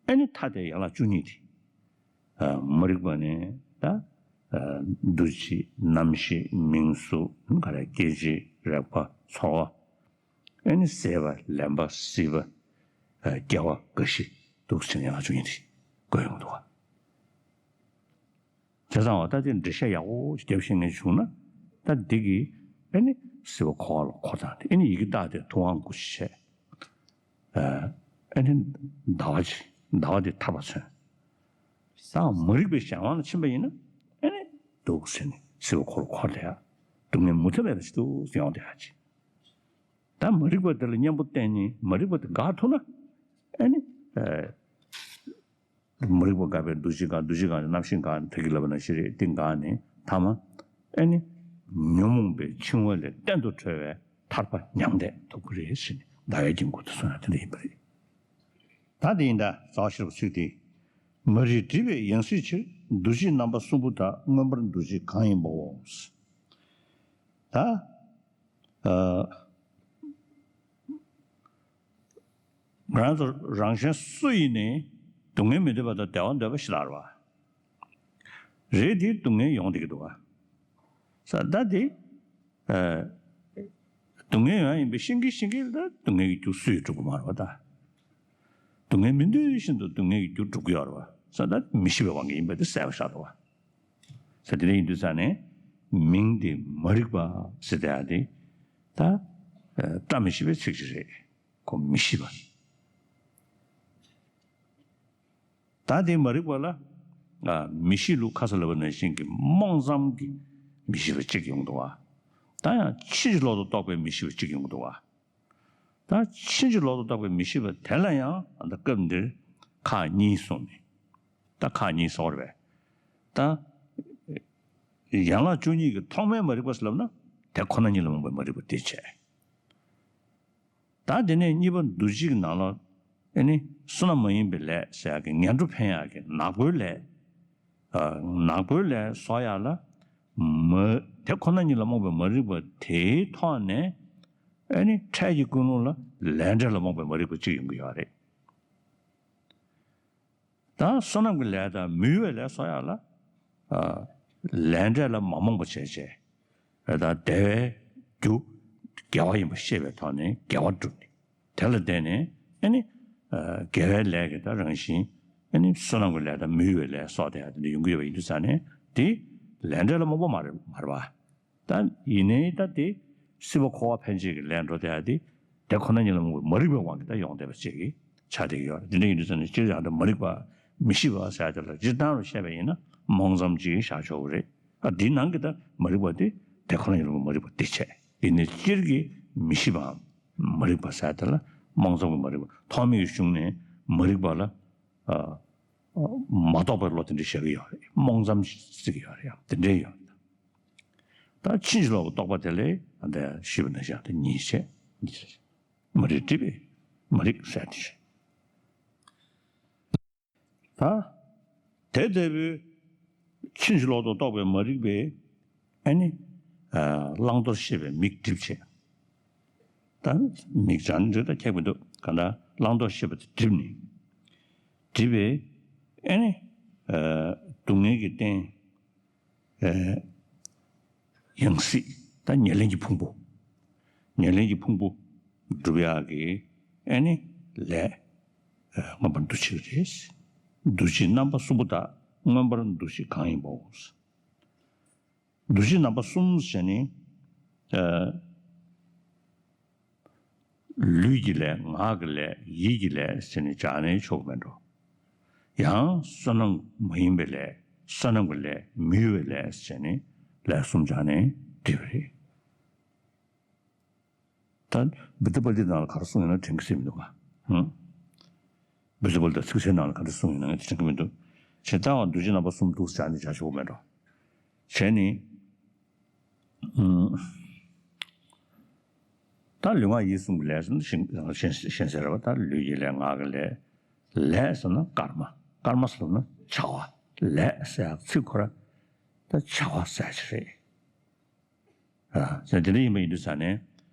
ཨེ་ནི་ཐ་དད་ཡན་ལག་བཅུ་གཉིས་དེ། ཨ། མ་རིག་པ་ནི་ད། ཨ། འདུ་བྱེད་རྣམ་ཤེས་མིང་གཟུགས་ག་རེ་སྐྱེ་མཆེད་རེག་པ་ཚོར་བ། ཨེ་ནི་ཟད་པ་ལེན་པ་སྲིད་པ། ཨ། སྐྱེ་བ་རྒ་ཤི་འདུག་ཟེར་ཡན་ལག་བཅུ་གཉིས་དེ་བཀོད་ཡོང་འདུག་བ། བྱས་ཙང་བ་ད་དེ་འགྲེལ་བཤད་ཡག་པོ་ཅིག་བརྒྱབ་ཤེས་མཁན་བྱུང་ན། ད་འདི་གི་ཨེ་ནི་སྲིད་པ་འཁོར་བ་ལ་འཁོར་སྟངས་དེ། ཨེ་ནི་ཡི་གེ་བཏགས་ཏེ་ཐུབ་དབང་སྐུ་ཞེས། ཨ། ཨེ་ནི་ཟླ་བ་ཅིག་ཟླ་བ་དེ་ཐར་པ་མཚོན། ད་མ་རིག་པའི་གཞན་དབང་ལ་ཕྱིན་པ་ཡིན་ན། ཨེ་ནི་འདུག་ཟེར་ནས་སྲིད་པ་འཁོར་བ་འཁོར་བསྡད་ཡ། སྡུག་བསྔལ་མུ་མཐའ་མེད་པ་ཞིག་འདུག་ཟེར་ཡོང་བསྡད་ཡ་ཅིག་ད་མ་རིག་པ་དེ་ལ་གཉེན་པོ་བསྟེན་ནས་མ་རིག་པ་དེ་འགག་ཐུབ་ན། ཨེ་ནི། ཨ། མ་རིག་པ་འགགས་པས་འདུ་བྱེད་འགག་འདུ་བྱེད་འགགས་ནས་རྣམ་ཤེས་འགག་ད་གིན་ལབ་པ་ནང་བཞིན་རེད། དེ་འགགས་ནས་ཐ་མ་ཨེ་ནི་ཉོན་མོངས་པའི་འཆིང་བ་ལས་གཏན་དུ་གྲོལ་བའི་ཐར་པ་མྱང་འདས་ཐོབ་ཀྱི་རེད་ཟེར་ནས་ཟླ་བའི་དཀྱིལ་འཁོར་དུ་གསུངས་ཡ་དེ་འདྲ་ཡིན་པ་རེད། ད་དེ་ཡིན་ད་རྩ་བ་ཤེས་རབ་ཚིག་དེ། མ་རིག་སྒྲིབ་པའི་ཡང་སྲིད་ཕྱིར། འདུ་བྱེད་རྣམ་པ་གསུམ་པོ་དག་མངོན་པར་འདུ་བྱེད་གང་ཡིན་པའོ། ད། ཨ། ང་རང་ཚོ་རང་གཞན་སུ་ཡིན་ནའི་སྡུག་བསྔལ་མི་འདོད་པ་དང་བདེ་བ་འདོད་པ་ཞིག་ལ་རེད་བ། རེད་དེ་སྡུག་བསྔལ་ཡོང་བསྡད་ཀྱི་འདུག་བ། ས་ད་དེ། ཨ། སྡུག་བསྔལ་ཡོང་ཡ་ཡིན་པའི་ཤེས་ཀྱིན་ཤེས་ཀྱིན་ད་སྡུག་བསྔལ་གྱི་རྒྱུ་སུ་ཡིས་སྒྲུབ་ཀྱི་མ་རེད་བ་ད། སྡུག་བསྔལ་མི་འདོད་བཞིན་དུ་སྡུག་བསྔལ་གྱི་རྒྱུ་སྒྲུབ་ཀྱི་ཡོད་རེད་བ། ས་ད་མི་ཤེས་པའི་དབང་གིས་ཡིན་པ་དེ་གསལ་པོ་ཆགས་འདུག་བ། ས་དེ་འདྲ་ཡིན་དུས་ཙང་ནས་མིང་དེ་མ་རིག་པ་ཟེར་བསྡད་ཡ་དེ་ད། ཨ། བཀྲ་མི་ཤིས་པའི་ཚིག་ཅིག་རེད། ཁོ་མི་ཤེས་པ། ད་དེ་མ་རིག་པ་ལ། ཨ། མི་ཤེས་ལུགས་ཁ་སང་ལབ་པ་ནང་བཞིན་གྱི་རྨོངས་ཙམ་གྱི་མི་ཤེས་པ་གཅིག་ཡོང་གི་འདུག་བ། ད་ཡང་ཕྱིན་ཅི་ལོག་ཏུ་རྟོག་པའི་མི་ཤེས་པ་གཅིག་ཡོང་གི་འདུག་བ། ད་ཕྱིན་ཅི་ལོག་ཏུ་རྟོག་པའི་མི་ཤེས་པ་དེ་ལ་ཡང་ད་སྐབས་འདིར་ཁག་གཉིས་གསུངས་ནས། ད་ཁག་གཉིས་གསུངས་རེད་པས། ད་ཡན་ལག་བཅུ་གཉིས་ཀྱི་ཐོག་མའི་མ་རིག་པ་ཟེར་ལབ་ན་དེ་ཁོ་ན་ཉིད་ལ་རྨོངས་པའི་མ་རིག་པ་དེ་བྱས། ད་དེ་ནས་གཉིས་པ་འདུ་བྱེད་ཀྱི་ནང་ལ་ཨེ་ནི་བསོད་ནམས་མ་ཡིན་པའི་ལས་ཟེར་ཡག་གི་ངན་འགྲོ་འཕེན་ཡག་གི་ནག་པོའི་ལས། ཨ། ནག་པོའི་ལས་གསོག་ཡག་ལ་མ། དེ་ཁོ་ན་ཉིད་ལ་རྨོངས་པའི་མ་རིག་པ་དེའི་ཐོག་ནས་ཨེ་ནི་འཕྲལ་གྱི་ཀུན་སློང་ལ་ལས་འབྲས་ལ་རྨོངས་པའི་མ་རིག་པ་གཅིག་ཡོང་གི་ཡོད་རེད། ད་བསོད་ནམས་ཀྱི་ལས་དང་མི་འོས་པའི་ལས་གསོག་ཡག་ལ། ཨ། ལས་འབྲས་ལ་མ་རྨོངས་པ་བྱས་བྱས། ད་བདེ་བའི་རྒྱུ་དགེ་བ་ཡིན་པ་ཤེས་པའི་ཐོག་ནས་དགེ་བ་བསྒྲུབས་ནས། དེ་ལ་བརྟེན་ནས་ཨེ་ནི། ཨ། དགེ་བའི་ལས་ཀྱི་ད་རང་བཞིན་ཨེ་ནི་བསོད་ནམས་ཀྱི་ལས་དང་མི་འོས་པའི་ལས་གསོག་བསྡད་ཡག་དེ་འདྲ་ཡོང་གི་ཡོད་པ་ཡིན་དུས་ཙང་ནས་དེ་ལས་འབྲས་ལ་རྨོངས་པ་མ་རེད། མ་རེད་པ། ད་ཡིན་ནའི་ད་དེ་སྲིད་པ་འཁོར་བ་འཕེན་བྱེད་ཀྱི་ལས་འགྲོ་བསྡད་ཡག་དེ། དེ་ཁོ་ན་ཉིད་ལ་རྨོངས་པའི་མ་རིག་པའི་དབང་གིས་ད་ཡོང་བསྡད་པ་ཅིག་གི་ཆགས་བསྡད་ཀྱི་ཡོད་རེད། དེ་འདྲ་ཡིན་དུས་ཙང་ནས་སྤྱིར་ཡང་ད་མ་རིག་པ་མི་ཤེས་པ་ཟེར་ཡག་དེ་ལ་སྤྱིར་བཏང་རུ་བཤད་པ་ཡིན་ན་རྨོངས་ཙམ་ཅིག་བཞག་ཆོག་གི་རེད། ཨ། འདིའི་ནང་གི་ད་མ་རིག་པ་དེ་དེ་ཁོ་ན་ཉིད་ལ་རྨོངས་པའི་མ་རིག་པ་དེ་བྱས། ཡིན་ནའི་སྤྱིར་གྱི་མི་ཤེས་པའམ་མ་རིག་པ་ཟེར་ཡག་དེ་ལ་རྨོངས་ཙམ་གྱི་མ་རིག་པ། ཐོག་མའི་གཞུང་ནས་མ་རིག་པ་ལ། ཨ། མ་རྟོགས་པའི་བློ་དེ་འདྲ་བཞག་གི་ཡོད་རེད། རྨོངས་ཙམ་ཟེར་གྱི་ཡོད་རེད། ཡང་དེ་འདྲ་ཡོད་རེད། ད་ཕྱིན་ཅི་ལོག་གི་རྟོག་པ་དེ་ལས་ད་ཞུས་པ་ནང་བཞིན་དེ་གཉིས་བྱས། མ་རིག་སྒྲིབ་པའི་མ་རིག་ཟེར་དེ་བྱས། ད་དེ་ལྟ་བུའི་ཕྱིན་ཅི་ལོག་ཏུ་རྟོག་པའི་མ་རིག་པས་ཨ་ནི། ཨ། བླང་དོར་ཤེས་པའི་མིག་བསྒྲིབས་བྱས། ད་མིག་བྱང་འདྲི་ད་ཁྱད་མི་འདུག་གང་ལྟར་བླང་དོར་ཤེས་པ་དེ་བསྒྲིབས་ནས། བསྒྲིབས་པས་ཨ་ནི། ཨ། སྡུག་བསྔལ་གྱི་རྟེན། ཨ། ཡང་སྲིད་ད་ཉེར་ལེན་གྱི་ཕུང་པོ། ཉེར་ལེན་གྱི་ཕུང་པོ་སྒྲུབ་ཡག་གི་ཨ་ནི་ལས། ཨ། མངོན་པར་འདུ་བྱེད་རེད། འདུ་བྱེད་རྣམ་པ་གསུམ་པོ་དག་མངོན་པར་འདུ་བྱེད་གང་ཡིན་པའོ། འདུ་བྱེད་རྣམ་པ་གསུམ་ཟེར་ནི། ཨ། ལུས་ཀྱི་ལས། ངག་གི་ལས། ཡིད་ཀྱི་ལས་ཟེར་ནས་སྦྱར་ནས་ཆོག་གི་མེད་འགྲོ། ཡང་བསོད་ནམས་མ་ཡིན་པའི་ལས། བསོད་ནམས་ཀྱི་ལས། མི་འོས་པའི་ལས་ཟེར་ནས་ལས་གསུམ་སྦྱར་ནས་བསྒྲིབས་པ་རེད། ད་བི་ཏ་པལ་ཏི་ནང་ལ་ག་རེ་གསུངས་ཡོད་ན་དྲན་གྱི་སྲིད་མི་འདུག་ག་ཧུམ། བི་ཏ་པལ་ཏི་ཚིག་གསལ་ནང་ལ་ག་རེ་གསུངས་ཡོད་ན་ངས་དེ་དྲན་གྱི་མི་འདུག་བྱས་ཙང་འདུ་བྱེད་རྣམ་པ་གསུམ་འདུག་སྦྱར་ནས་བྱ་ཆོག་གི་མེད་འགྲོ། བྱས་ནི། ཨུམ། ད་ལུས་ངག་ཡིད་གསུམ་གྱི་ལས་ཟེར་ན་གཞན་གཞན་གཞན་ཟེར་བ། ད་ལུས་ཀྱི་ལས། ངག་གི་ལས། ལས་ཟེར་ན་སྐར་མ། སྐར་མ་ཟེར་ན་བྱ་བ། ལས་ཟེར་ཡག་ཚིག་ཁོ་ར་ ད་བྱ་བ་ཟེར་ཡ་ཅིག་རེད། ཨ། ཟེར་དེ་འདྲ་ཡིན་པ་ཡིན་དུས་ཙང་ནས།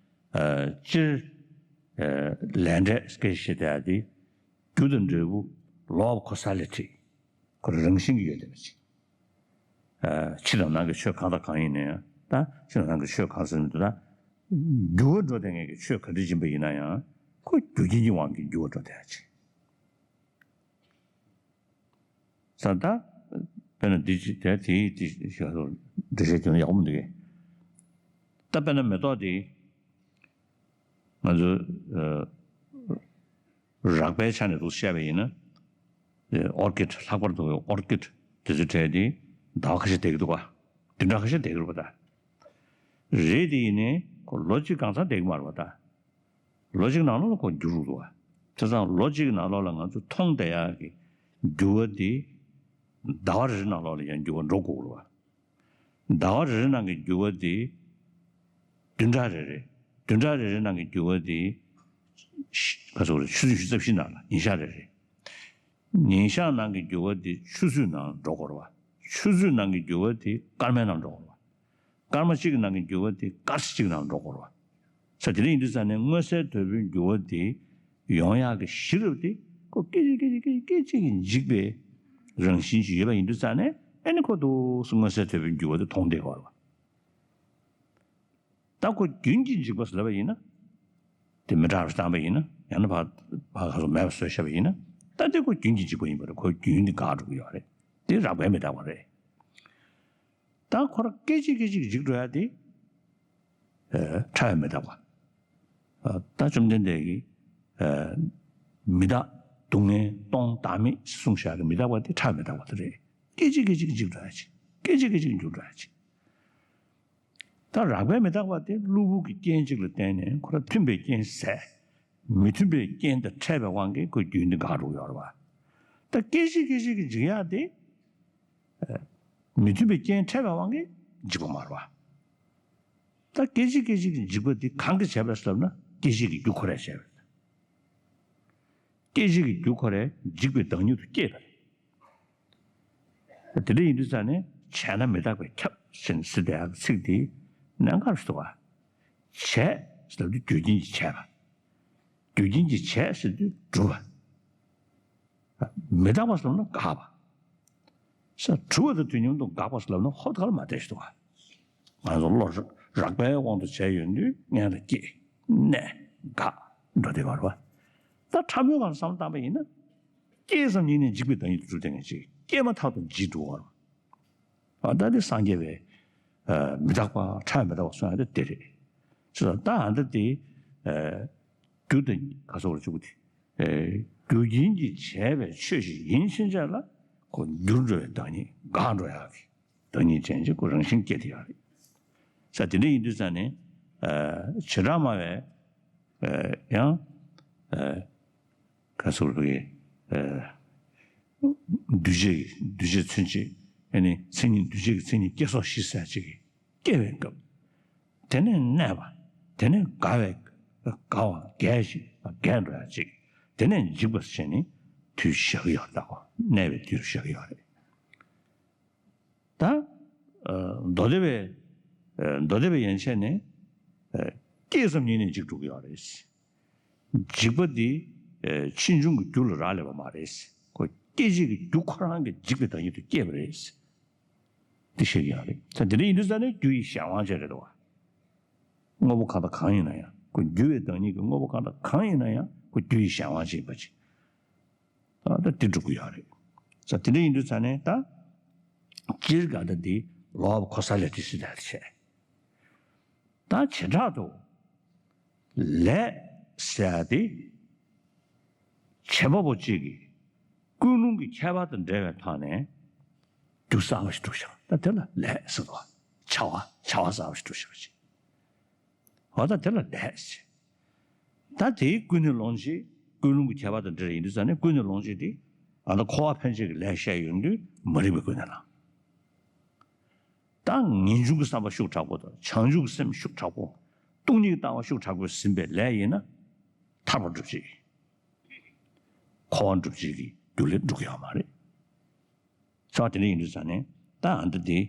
ཨ། སྤྱིར། ཨ། ལས་འབྲས་སྐད་ཆ་བཤད་བསྡད་ཡ་དེ། རྒྱུ་དང་འབྲས་བུ། law of causality། ཁོ་རང་བཞིན་གྱིས་ཡོད་བསྡད་པ་ཅིག་ཨ། ཕྱི་དང་ནང་གི་ཆོས་གང་དང་གང་ཡིན་ནའང་། ད་ཕྱི་དང་ནང་གི་ཆོས་གང་ཟེར་མི་འདུག་ད། འགྱུར་བ་འགྲོ་བསྡད་མཁན་གྱི་ཆོས་ག་འདྲ་ཡིན་པ་ཡིན་ན་ཡང་། ཁོ་རྒྱུ་རྐྱེན་གྱི་དབང་གིས་འགྱུར་བ་འགྲོ་བསྡད་ཡ་ཅིག་ས་ད། དཔེར་ན་འདི་ཅི་དེ་དེའི་དེ་ཞིག་ལ་འགྲེལ་བཤད་བྱུང་ན་ཡག་པོ་མི་འདུག་གས། ད་དཔེར་ན་མེ་ཏོག་དེ། ང་ཚོ། ཨ། རགས་པའི་ཆ་ནས་འདུག་བཤད་པ་ཡིན་ན། ཨོར་ཀིཌ། ལྷག་པར་དུ་ཨོར་ཀིཌ་དེ་ཚོའི་གྲས་དེ་ཟླ་བ་ཁ་ཤས་བསྡད་ཀྱི་འདུག་ག་བདུན་ཕྲག་ཁ་ཤས་བསྡད་ཀྱི་རེད་པ། ད་རེད། དེ་ཡིན་ནའི་ཁོ་ལོ་གཅིག་གང་ཚང་བསྡད་ཀྱི་མ་རེད་པ། ད། ལོ་གཅིག་ནང་ལོགས་ལ་ཁོ་འགྱུར་འགྲོ་གི་འདུག་བ། བྱས་ཙང་ལོ་གཅིག་ནང་ལོགས་ལ་ང་ཚོ་མཐོང་བསྡད་ཡག་གི་འགྱུར་བ་དེ། ཟླ་བ་རེ་རེ་ནང་ལོགས་ལ་ཡང་འགྱུར་བ་འགྲོ་དགོས་རེད་བ། ཟླ་བ་རེ་རེ་ནང་གི་འགྱུར་བ་དེ། བདུན་ཕྲག་རེ་རེ། བདུན་ཕྲག་རེ་རེ་ནང་གི་འགྱུར་བ་དེ། ཤ- ག་ཚོད་རེད། ཆུ་ཚོད་བཞི་རྩ་བཞི་ནང་ལ་ཉིན་ཞག་རེ་རེ། ཉིན་ཞག་ནང་གི་འགྱུར་བ་དེ་ཆུ་ཚོད་ནང་འགྲོ་དགོས་རེད་བ། ཆུ་ཚོད་ནང་གི་འགྱུར་བ་དེ་སྐར་མའི་ནང་འགྲོ་དགོས་རེད་བ། སྐར་མ་གཅིག་གི་ནང་གི་འགྱུར་བ་དེ་སྐར་ཆ་གཅིག་ནང་འགྲོ་དགོས་རེད་བ། ས་དེ་འདྲ་ཡིན་དུས་ཙང་ནས་མངོན་གསལ་དོད་པོའི་འགྱུར་བ་དེ་ཡོང་ཡག་གི་གཞི་རུ་དེ་ཁོ་སྐད་ཅིག་སྐད་ཅིག་སྐད་ཅིག་སྐད་ཅིག་གིས་འཇིག་པའི་རང་བཞིན་ཅིག་ཡོད་པ་ཡིན་དུས་ཙང་ནས། ཨ་ནི་ཁོ་འདུག་སེ་མངོན་གསལ་དོད་པོའི་འགྱུར་བ་དེ་མཐོང་བསྡད་ཡོད་རེད་བ། ད་ཁོ་རྒྱུན་གྱིས་འཇིག་པ་ཟེར་ལབ་པ་ཡིན་ན། དེ་མི་དྲག་རུ་བཏང་པ་ཡིན་ན། ཡང་ན་ཕར་ཕར་ག་ཚོད་མེད་པ་བཟོས་བཞག་པ་ཡིན་ན། ད་དེ་ཁོ་རྒྱུན་གྱིས་འཇིག་པ་ཡིན་པ་རེད། ཁོ་རྒྱུན་དེ་འགག་འགྲོ་གི་ཡོད་རེད། དེ་རགས་པའི་མི་རྟག་པ་རེད། ད་ཁོ་རང་སྐད་ཅིག་སྐད་ཅིག་འཇིག་འགྲོ་ཡ་དེ། ཨ། ཕྲ་བའི་མི་རྟག་པ། ཨ། ད་བཅོམ་ལྡན་འདས་ཀྱིས། ཨ། མི་རྟག་སྡུག་བསྔལ་སྟོང་བདག་མེད་གསུངས་བཞག་གི་མི་རྟག་པ་དེ་ཕྲ་བའི་མི་རྟག་པ་དེ་རེད། སྐད་ཅིག་སྐད་ཅིག་འཇིག་འགྲོ་ཡ་ཅིག་སྐད་ཅིག་སྐད་ཅིག་འགྱུར་འགྲོ་ཡ་ཅིག་ད་རགས་པའི་མི་རྟག་པ་དེ་གློ་བུར་གྱི་རྐྱེན་གཅིག་ལ་བརྟེན་ནས་ཁོ་རང་མཐུན་པའི་རྐྱེན་ཟད། མི་མཐུན་པའི་རྐྱེན་དང་ཕྲད་པའི་དབང་གིས་ཁོའི་རྒྱུན་དེ་འགག་འགྲོ་གི་ཡོད་རེད་བ། ད་སྐད་ཅིག་སྐད་ཅིག་གིས་འཇིག་ཡག་དེ། ཨ། མི་མཐུན་པའི་རྐྱེན་ཕྲད་པའི་དབང་གིས་འཇིག་པ་མ་རེད་བ། ད་སྐད་ཅིག་སྐད་ཅིག་གིས་འཇིག་པ་དེ་གང་གིས་བྱས་པ་རེད་ཟེར་ལབ་ན། སྐད་ཅིག་གི་རྒྱུ་ཁོ་རས་བྱས་པ་རེད། སྐད་ཅིག་གི་རྒྱུ་ཁོ་རས་འཇིག་པའི་བདག་ཉིད་དུ་སྐྱེས་པ་རེད། དེ་འདྲ་ཡིན་དུས་ཙང་ནས་བྱས་ན་མི་རྟག་པས་ཁྱབ་ཟེར་ཟེར་བསྡད་ཡག་ཚིག་དེ་གནད་འགག་ཞིག་འདུག་བ། བྱས་ཟེར་དུས་རྒྱུ་རྐྱེན་གྱིས་བྱས་པ། རྒྱུ་རྐྱེན་གྱིས་བྱས་ཟེར་དུས་གྲུབ་པ། མི་རྟག་པ་ཟེར་ན་འགག་པ། ས་གྲུབ་པ་དང་དུས་མཉམ་དུ་འགག་པ་ཟེར་ལབ་ན་ཧོབ་ཏེ་ག་ལ་མ་བསྡད་ཞིག་འདུག་བ། ང་ཚོ་བློ་རགས་པའི་དབང་དུ་བྱས་ཡོང་དུས་མངལ་ལ་སྐྱེས། གནས། འགག་འགྲོ་བསྡད་པ་རེད་བ། ད་ཕྲ་མོའི་སྒང་ལ་བསམ་བློ་བཏང་པ་ཡིན་ན། སྐྱེས་ཙམ་ཉིད་ནས་འཇིག་པའི་བདག་ཉིད་དུ་གྲུབ་བསྡད་མཁན་ཅིག་སྐྱེས་མ་ཐག་ཏུ་འཇིག་འགྲོ་བ་རེད། ཨ། ད་དེ་སངས་རྒྱས་པའི། ཨ། མི་རྟག་པ། ཕྲ་བའི་མི་རྟག་པ་གསུང་ཡ་དེ་དེ་རེད། ཅེས་ད་ཨ་ད་དེ། ཨ། རྒྱུ་དང་ག་སོགས་རེ་བཅུག་པ་དེ། ཨ། རྒྱུ་རྐྱེན་གྱིས་བྱས་པའི་ཆོས་ཤིག་ཡིན་ཕྱིན་ཆད་ལ་ཁོ་འགྱུར་འགྲོ་བའི་བདག་ཉིད། འགག་འགྲོ་ཡག་གི་བདག་ཉིད་ཅན་ཅིག་ཁོ་རང་བཞིན་སྐྱེས་བསྡད་ཡོད་རེད། ས་དེ་འདྲ་ཡིན་དུས་ཙང་ནས། ཨ། བྱེ་བྲག་སྨྲ་བས། ཨ། ཡང་། ཨ། ག་སོགས་རེ། ཨ། འདུས་བྱས་ཀྱི་འདུས་བྱས་མཚོན་བྱེད། ཨ་ནི་མཚན་ཉིད། འདུས་བྱས་ཀྱི་མཚན་ཉིད་སྐྱེ་སོགས་བཞི་ཟེར་ཅིག་སྐྱེ་བའི་སྐབས། དེ་ནས་གནས་པ། དེ་ནས་འགག་པའི། འགག་པ་རྒས་ཤིང་རྒས་འགྲོ་ཡ་ཅིག་དེ་ནས་འཇིག་པ་ཟེར་ནི་དུས་བཞག་གི་ཡོད་རེད། ད་ཁོ་གནས་པའི་དུས་བཞག་གི་ཡོད་རེད། ད། ཨ། མདོ་སྡེ་པའི། ཨ། མདོ་སྡེ་པའི་ཡན་ཆད་ནས། ཨ། སྐྱེས་ཙམ་ཉིད་ནས་འཇིག་འགྲོ་གི་ཡོད་རེད། འཇིག་པ་འདི། ཨ། ཕྱིས་འབྱུང་གི་རྒྱུ་ལ་རག་ལས་པ་མ་རེད། ཁོ་སྐད་ཅིག་གི་རྒྱུ་ཁོ་རང་གིས་འཇིག་པའི་བདག་ཉིད་དུ་སྐྱེས་པ་རེད། འདི་བཤད་ཀྱི་ཡོད་རེད། ད་དེ་འདྲ་ཡིན་དུས་ཙང་ནས་རྒྱུ་ཡི་གཞན་དབང་ཅན་རེད་དོ། དངོས་པོ་གང་དང་གང་ཡིན་ན་ཡང་། ཁོ་འགྱུར་བའི་བདག་ཉིད་ཀྱི་དངོས་པོ་གང་དང་གང་ཡིན་ན་ཡང་ཁོ་རྒྱུ་ཡི་གཞན་དབང་ཅན་ཡིན་པ་ཅིག་ད་ལྟ་འདི་སྒྲུབ་ཀྱི་ཡོད་རེད། ས་དེ་འདྲ་ཡིན་དུས་ཙང་ནས་ད། སྤྱིར་ག་ད་འདི་law of causality ཟེར་ཡ་དེ་བྱས། ད་བྱེ་བྲག་ཏུ། ལས་ཟེར་ཡ་དེ། བྱེད་པ་པོ་གཅིག་གིས་ཀུན་སློང་གི་ཁྱད་པར་དང་འབྲེལ་བའི་ཐོག་ནས་རྒྱུ་གསར་པ་ཞིག་སྒྲུབ་བཞག་ད་དེ་ལ་ལས་ཟེར་བ། བྱ་བ། བྱ་བ་གསར་པ་ཞིག་སྒྲུབ་བཞག་པ་ཅིག་འོ་ད་དེ་ལ་ལས་ཟེར། ད་དེའི་ཀུན་ནས་སློང་བྱེད། ཀུན་སློང་གི་ཁྱད་པར་དང་འབྲེལ་ཡིན་དུས་ཙང་ནས་ཀུན་ནས་སློང་བྱེད་དེ། ཨ་ད་འཁོར་བ་འཕེན་བྱེད་ཀྱི་ལས་བཤད་ཡོང་དུས་མ་རིག་པའི་ཀུན་ནས་བསླང་། ད་ངེས་འབྱུང་གི་བསམ་པ་ཤུགས་དྲག་པོ་དང་བྱང་ཆུབ་ཀྱི་སེམས་ཤུགས་དྲག་པོ། སྟོང་ཉིད་ཀྱི་ལྟ་བ་ཤུགས་དྲག་པོས་ཟིན་པའི་ལས་ཡིན་ན། ཐར་པ་སྒྲུབ་བྱེད། འཁོར་བ་སྒྲུབ་བྱེད་ཀྱི་རྒྱུ་ལས་འགྲུབ་ཀྱི་ཡོད་མ་རེད། ས་དེ་འདྲ་ཡིན་དུས་ཙང་ནས་ད་ཨ་འདི་དེ།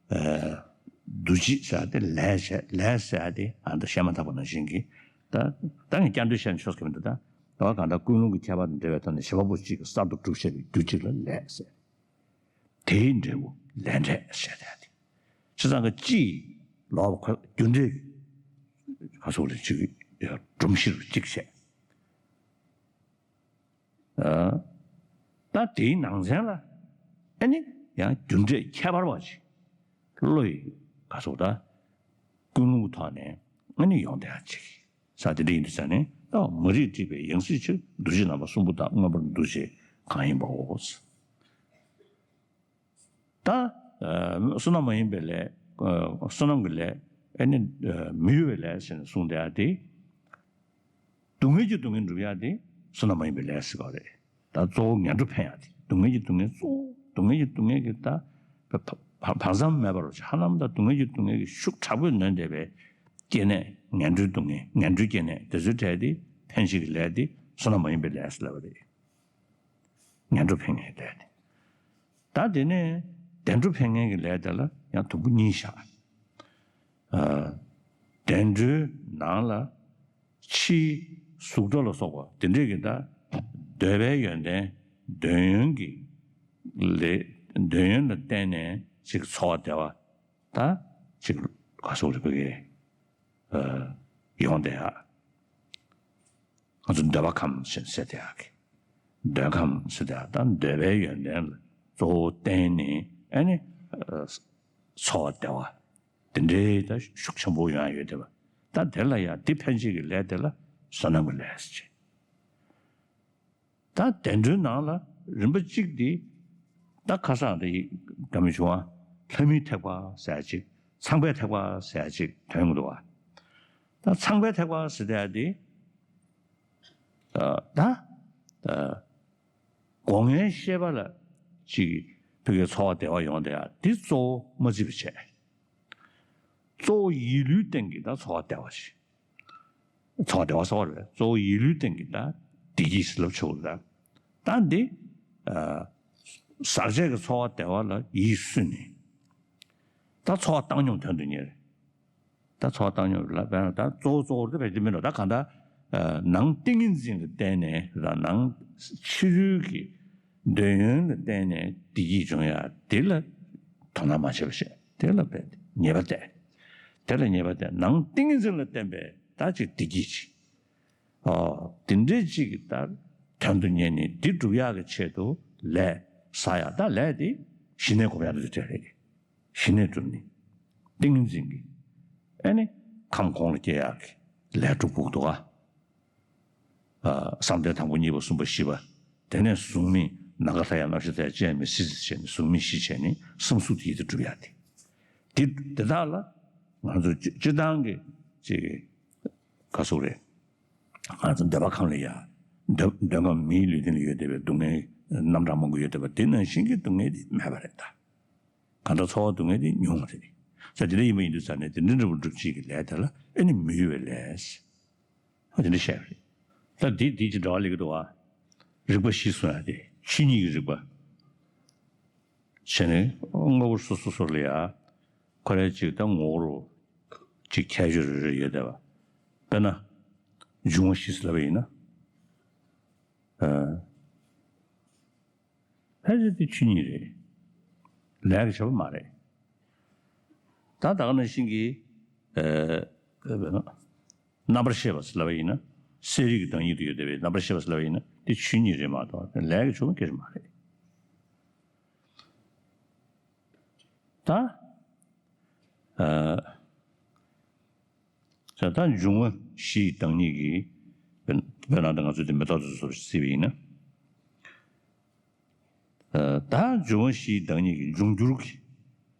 འདུ་བྱེད་ཟེར་ཡ་དེ་ལས་བྱེད་ལས་ཟེར་ཡ་དེ་ཨ་ད་བཤད་མ་ཐག་པ་ནང་བཞིན་གྱི་ད་ད་ངས་བསྐྱར་ཟློས་བཤད་ན་ཆོག་གི་མི་འདུག་ད་ད་གང་ལྟར་ཀུན་སློང་གི་ཁྱད་པར་དང་འབྲེལ་བའི་ཐོག་ནས་བྱེད་པ་པོ་གཅིག་གིས་གསར་དུ་གྲུབ་བྱེད་པའི་རྒྱུ་གཅིག་ལ་ལས་ཟེར། དེའི་འབྲས་བུ་ལས་འབྲས་ཟེར་ཡ་དེ། བྱས་ཙང་གི་སྤྱི་ལོག་པ་རྒྱུ་འབྲས་ཁ་སོགས་ལས་གཅིག་སྒྲོམ་གཞིར་གཅིག་བྱས། ད་དེའི་ནང་ཚན་ལ་ཨ་ནི་ཡང་རྒྱུ་འབྲས་ཁྱད་པར་བ་ཞིག་བློ་ཡི་ག་སོགས་ད་ཀུན་སློང་གི་ཐོག་ནས་ཨ་ནི་ཡོང་བསྡད་ཡ་ཅིག་ས་དེ་འདྲ་ཡིན་དུས་ཙང་ནས་ད་མ་རིག་སྒྲིབ་པའི་ཡང་སྲིད་ཕྱིར་འདུ་བྱེད་རྣམ་པ་གསུམ་པོ་དག་མངོན་པར་འདུ་བྱེད་གང་ཡིན་པའོ། ད་བསོད་ནམས་མ་ཡིན་པའི་ལས་བསོད་ནམས་ཀྱི་ལས་ཨ་ནི་མི་གཡོ་བའི་ལས་ཟེར་ནས་གསུངས་བསྡད་ཡ་དེ། སྡུག་བསྔལ་གྱི་སྡུག་བསྔལ་འགྲུབ་ཡ་དེ་བསོད་ནམས་མ་ཡིན་པའི་ལས་ཟེར་ག་རེད། ད་གཙོ་བོ་ངན་འགྲོ་འཕེན་ཡ་དེ་སྡུག་བསྔལ་གྱི་སྡུག་བསྔལ་གཙོ་བོ་སྡུག་བསྔལ་གྱི་སྡུག་བསྔལ་གྱི་ད་བ་བ་བ་མཚམས་མེད་པར་ཧ་ལམ་ད་སྡུག་བསྔལ་གྱི་སྡུག་བསྔལ་གྱི་ཤུགས་དྲག་པོས་ནོན་བསྡད་པའི་སྐྱེ་གནས་ངན་འགྲོའི་སྡུག་བསྔལ་ངན་འགྲོའི་སྐྱེ་གནས་དེ་ཚོའི་གྲས་དེ་འཕེན་བྱེད་ཀྱི་ལས་དེ་བསོད་ནམས་མ་ཡིན་པའི་ལས་ཟེར་ལབ་པ་རེད། ངན་འགྲོ་འཕེན་མཁན་གྱི་ལས་དེ། ད་དེ་ནས་བདེ་འགྲོ་འཕེན་མཁན་གྱི་ལས་དེ་ལ་ཡང་དུམ་བུ་གཉིས་བཞག་ཨ། བདེ་འགྲོའི་ནང་ལ་ཕྱིའི་གཟུགས་སྒྲ་ལ་སོགས་པ་དེ་འདྲས་ཀྱི་ད་འདོད་པའི་ཡོན་ཏན་འདོད་ཡོན་གྱི་ལས་འདོད་ཡོན་ལ་བརྟེན་ནས་ཅིག་ཚོར་བ་བདེ་བ་ད་ཅིག་ག་སོགས་རིག་པ་གི་ཡོང་བསྡད་ཡ། ང་ཚོ་འདོད་པ་ཁམས་ཞེས་ཟེར་དེ་ཡག་གི་འདོད་ཁམས་ཟེར་དེ་ཡག་ད་འདོད་པའི་ཡོན་ཏན་ལ་གཙོ་བོ་བརྟེན་ནས་ཨ་ནི་ཚོར་བ་བདེ་བ་དེ་འདྲའི་ད་ཤུགས་ཆེན་པོ་ཡོང་ཡ་ཡོད་དེ་བ། ད་དེ་ལ་ཡ་འདི་འཕེན་བྱེད་ཀྱི་ལས་དེ་ལ་བསོད་ནམས་ཀྱི་ལས་ཟེར་བྱེད། ད་བདེ་འགྲོའི་ནང་ལ་རིམ་པ་གཅིག་འདི་ད་ཁ་སང་དེ་ག་མི་བྱུང་བ་ལྷ་མིའི་ཐེག་པ་ཟེར་ཡ་གཅིག་ཚངས་པའི་ཐེག་པ་ཟེར་ཡ་གཅིག་ཐོན་གྱི་འདུག་བ། ད་ཚངས་པའི་ཐེག་པ་ཟེར་དེ་ཡ་དེ་ད་ད་སྒོ་ལྔའི་ཤེས་པ་ལ་ཅིག་ཕ་གིའི་ཚོར་བ་བདེ་བ་ཡོང་དེ་ཡ་དེ་གཙོ་བོ་མ་བརྩིས་པ་བྱས། གཙོ་བོ་ཡིད་བློའི་སྟེང་གི་ད་ཚོར་བ་བདེ་བ་ཞིག་ཚོར་བ་བདེ་བ་ཚོར་བ་རེད། གཙོ་བོ་ཡིད་བློའི་སྟེང་གི་ད་བདེ་སྐྱིད་ཟེར་ལབ་ཆོག་གི་རེད། ད་འདི་ཨ་ཟག་བཅས་ཀྱི་ཚོར་བ་བདེ་བ་ལ་ཡིད་སུན་ནས་ད་ཚོར་བ་བཏང་སྙོམས་དོན་དུ་གཉེར། ད་ཚོར་བ་བཏང་སྙོམས་ལ་བས་ན་ད་གཙོ་བོ་གཙོ་བོར་ད་བས་དེ་མིན་ནོ། ད་གང་ལྟར་ཨ་ནང་ཏིང་ངེ་འཛིན་ལ་བརྟེན་ནས་ར་ནང་ཕྱི་རོལ་གྱི་འདོད་ཡོན་ལ་བརྟེན་ནས་བདེ་སྐྱིད་འབྱུང་ཡ་དེ་ལ་དོ་སྣང་མ་བྱས་པ་བྱས། དེ་ལ་བས་ཉེས་པ་སྟེ། དེ་ལ་ཉེས་པ་སྟེ་ནང་ཏིང་ངེ་འཛིན་ལ་བརྟེན་པའི་ད་ཅིག་བདེ་སྐྱིད་ཅིག་ཨོ། དེ་འདྲའི་ཅིག་གི་ད་དོན་དུ་གཉེར་ནས་འདི་སྒྲུབ་ཡག་གི་ཆེད་དུ་ལས་བསགས་ཡག་ད་ལས་དེ་ཞི་གནས་སྒོམ་ཡག་དེ་ཚོ་དེ་རེད། ཞི་གནས་སྒྲུབ་ནས་ཏིང་ངེ་འཛིན་གྱི་ཨ་ནི་ཁམས་གོང་ལ་སྐྱེ་ཡག་གི་ལས་སྒྲུབ་དགོས་འདུག་ག་ཨ། བསམ་གཏན་དང་པོ་གཉིས་པ་གསུམ་པ་བཞི་པ། དེ་ནས་གཟུགས་མེད་ནམ་མཁའ་ལྷ་ཡི་རྣམ་ཤེས་རྩལ་ཅན་མི་སྲིད་ཟེར་བྱས་ནས་གཟུགས་མེད་བཞི་བྱས་ནས་བསམ་གཟུགས་དེ་ཡིད་དུ་སྒྲུབ་ཡག་དེ། དེ་དེ་དག་ལ་ང་ཚོ་སྤྱི་སྤྱི་བཏང་གི་ཅིག་ག་སོགས་རེད། ང་ཚོ་འདོད་པ་ཁམས་ལ་ཡ། འདོད་འདོད་ཁམས་མིའི་ལུས་རྟེན་ལ་ཡོད་བསྡད་པའི་སྡུག་བསྔལ་རྣམ་གྲངས་མང་པོ་ཡོད་བསྡད་པ་དེ་ནང་བཞིན་གྱི་སྡུག་བསྔལ་དེ་མེད་པ་རེད་ད། གང་ལྟར་ཚོར་བ་སྡུག་བསྔལ་དེ་ཉུང་བ་རེད། ས་དེ་འདྲ་ཡིན་པ་ཡིན་དུས་ཙང་ནས་དེ་འདྲ་འདྲ་པོ་སྒྲུབ་བྱེད་ཀྱི་ལས་དེ་ལ་ཨེ་ནི་མི་གཡོ་བའི་ལས། ཨ་དེ་འདྲ་བཤད་པ་རེད། ད་འདི་འདི་ཅི་འདྲ་བ་ལེགས་འདུག་བ། རིག་པ་བཞི་གསུང་ཡ་དེ་ཆོས་ཉིད་ཀྱི་རིག་པ། བྱས་ནས་དངོས་པོ་སོ་སོ་སོ་ལ་ཡ། ཁོ་རའི་ཅིག་ད་ངོ་བོ་རུ་ཅིག་ཁྱད་ཆོས་རེ་རེ་ཡོད་བསྡད་པ། དཔེར་ན། འབྱུང་བ་བཞི་ཟེར་ལབ་པ་ཡིན་ན། ཨ། ཕལ་ཆེར་དེ་ཆོས་ཉིད་རེད། ལས་ཀྱི་བྱ་བ་མ་རེད། ད་ད་ག་ནང་བཞིན་གྱི། ཨ། རྣམ་པར་ཤེས་པ་ཟེར་ལབ་པ་ཡིན་ན། གསལ་རིག་གི་བདག་ཉིད་དུ་ཡོད་བསྡད་པའི་རྣམ་པར་ཤེས་པ་ཟེར་ལབ་པ་ཡིན་ན་དེ་ཆོས་ཉིད་རེད་མ་གཏོགས་ལས་ཀྱི་བྱ་བ་སྐད་ཆ་མ་རེད། ད། ཨ། ད་ལྟ་འབྱུང་བ་བཞི་ཡི་བདག་ཉིད་ཀྱི། དཔེར་ན་ད་ང་ཚོ་དེ་མེ་ཏོག་དེ་ཚོ་བརྩིས་པ་ཡིན་ན། ཨ། ད་འབྱུང་བ་བཞི་ཡི་བདག་ཉིད་ཀྱི་འབྱུང་འགྱུར་གྱི།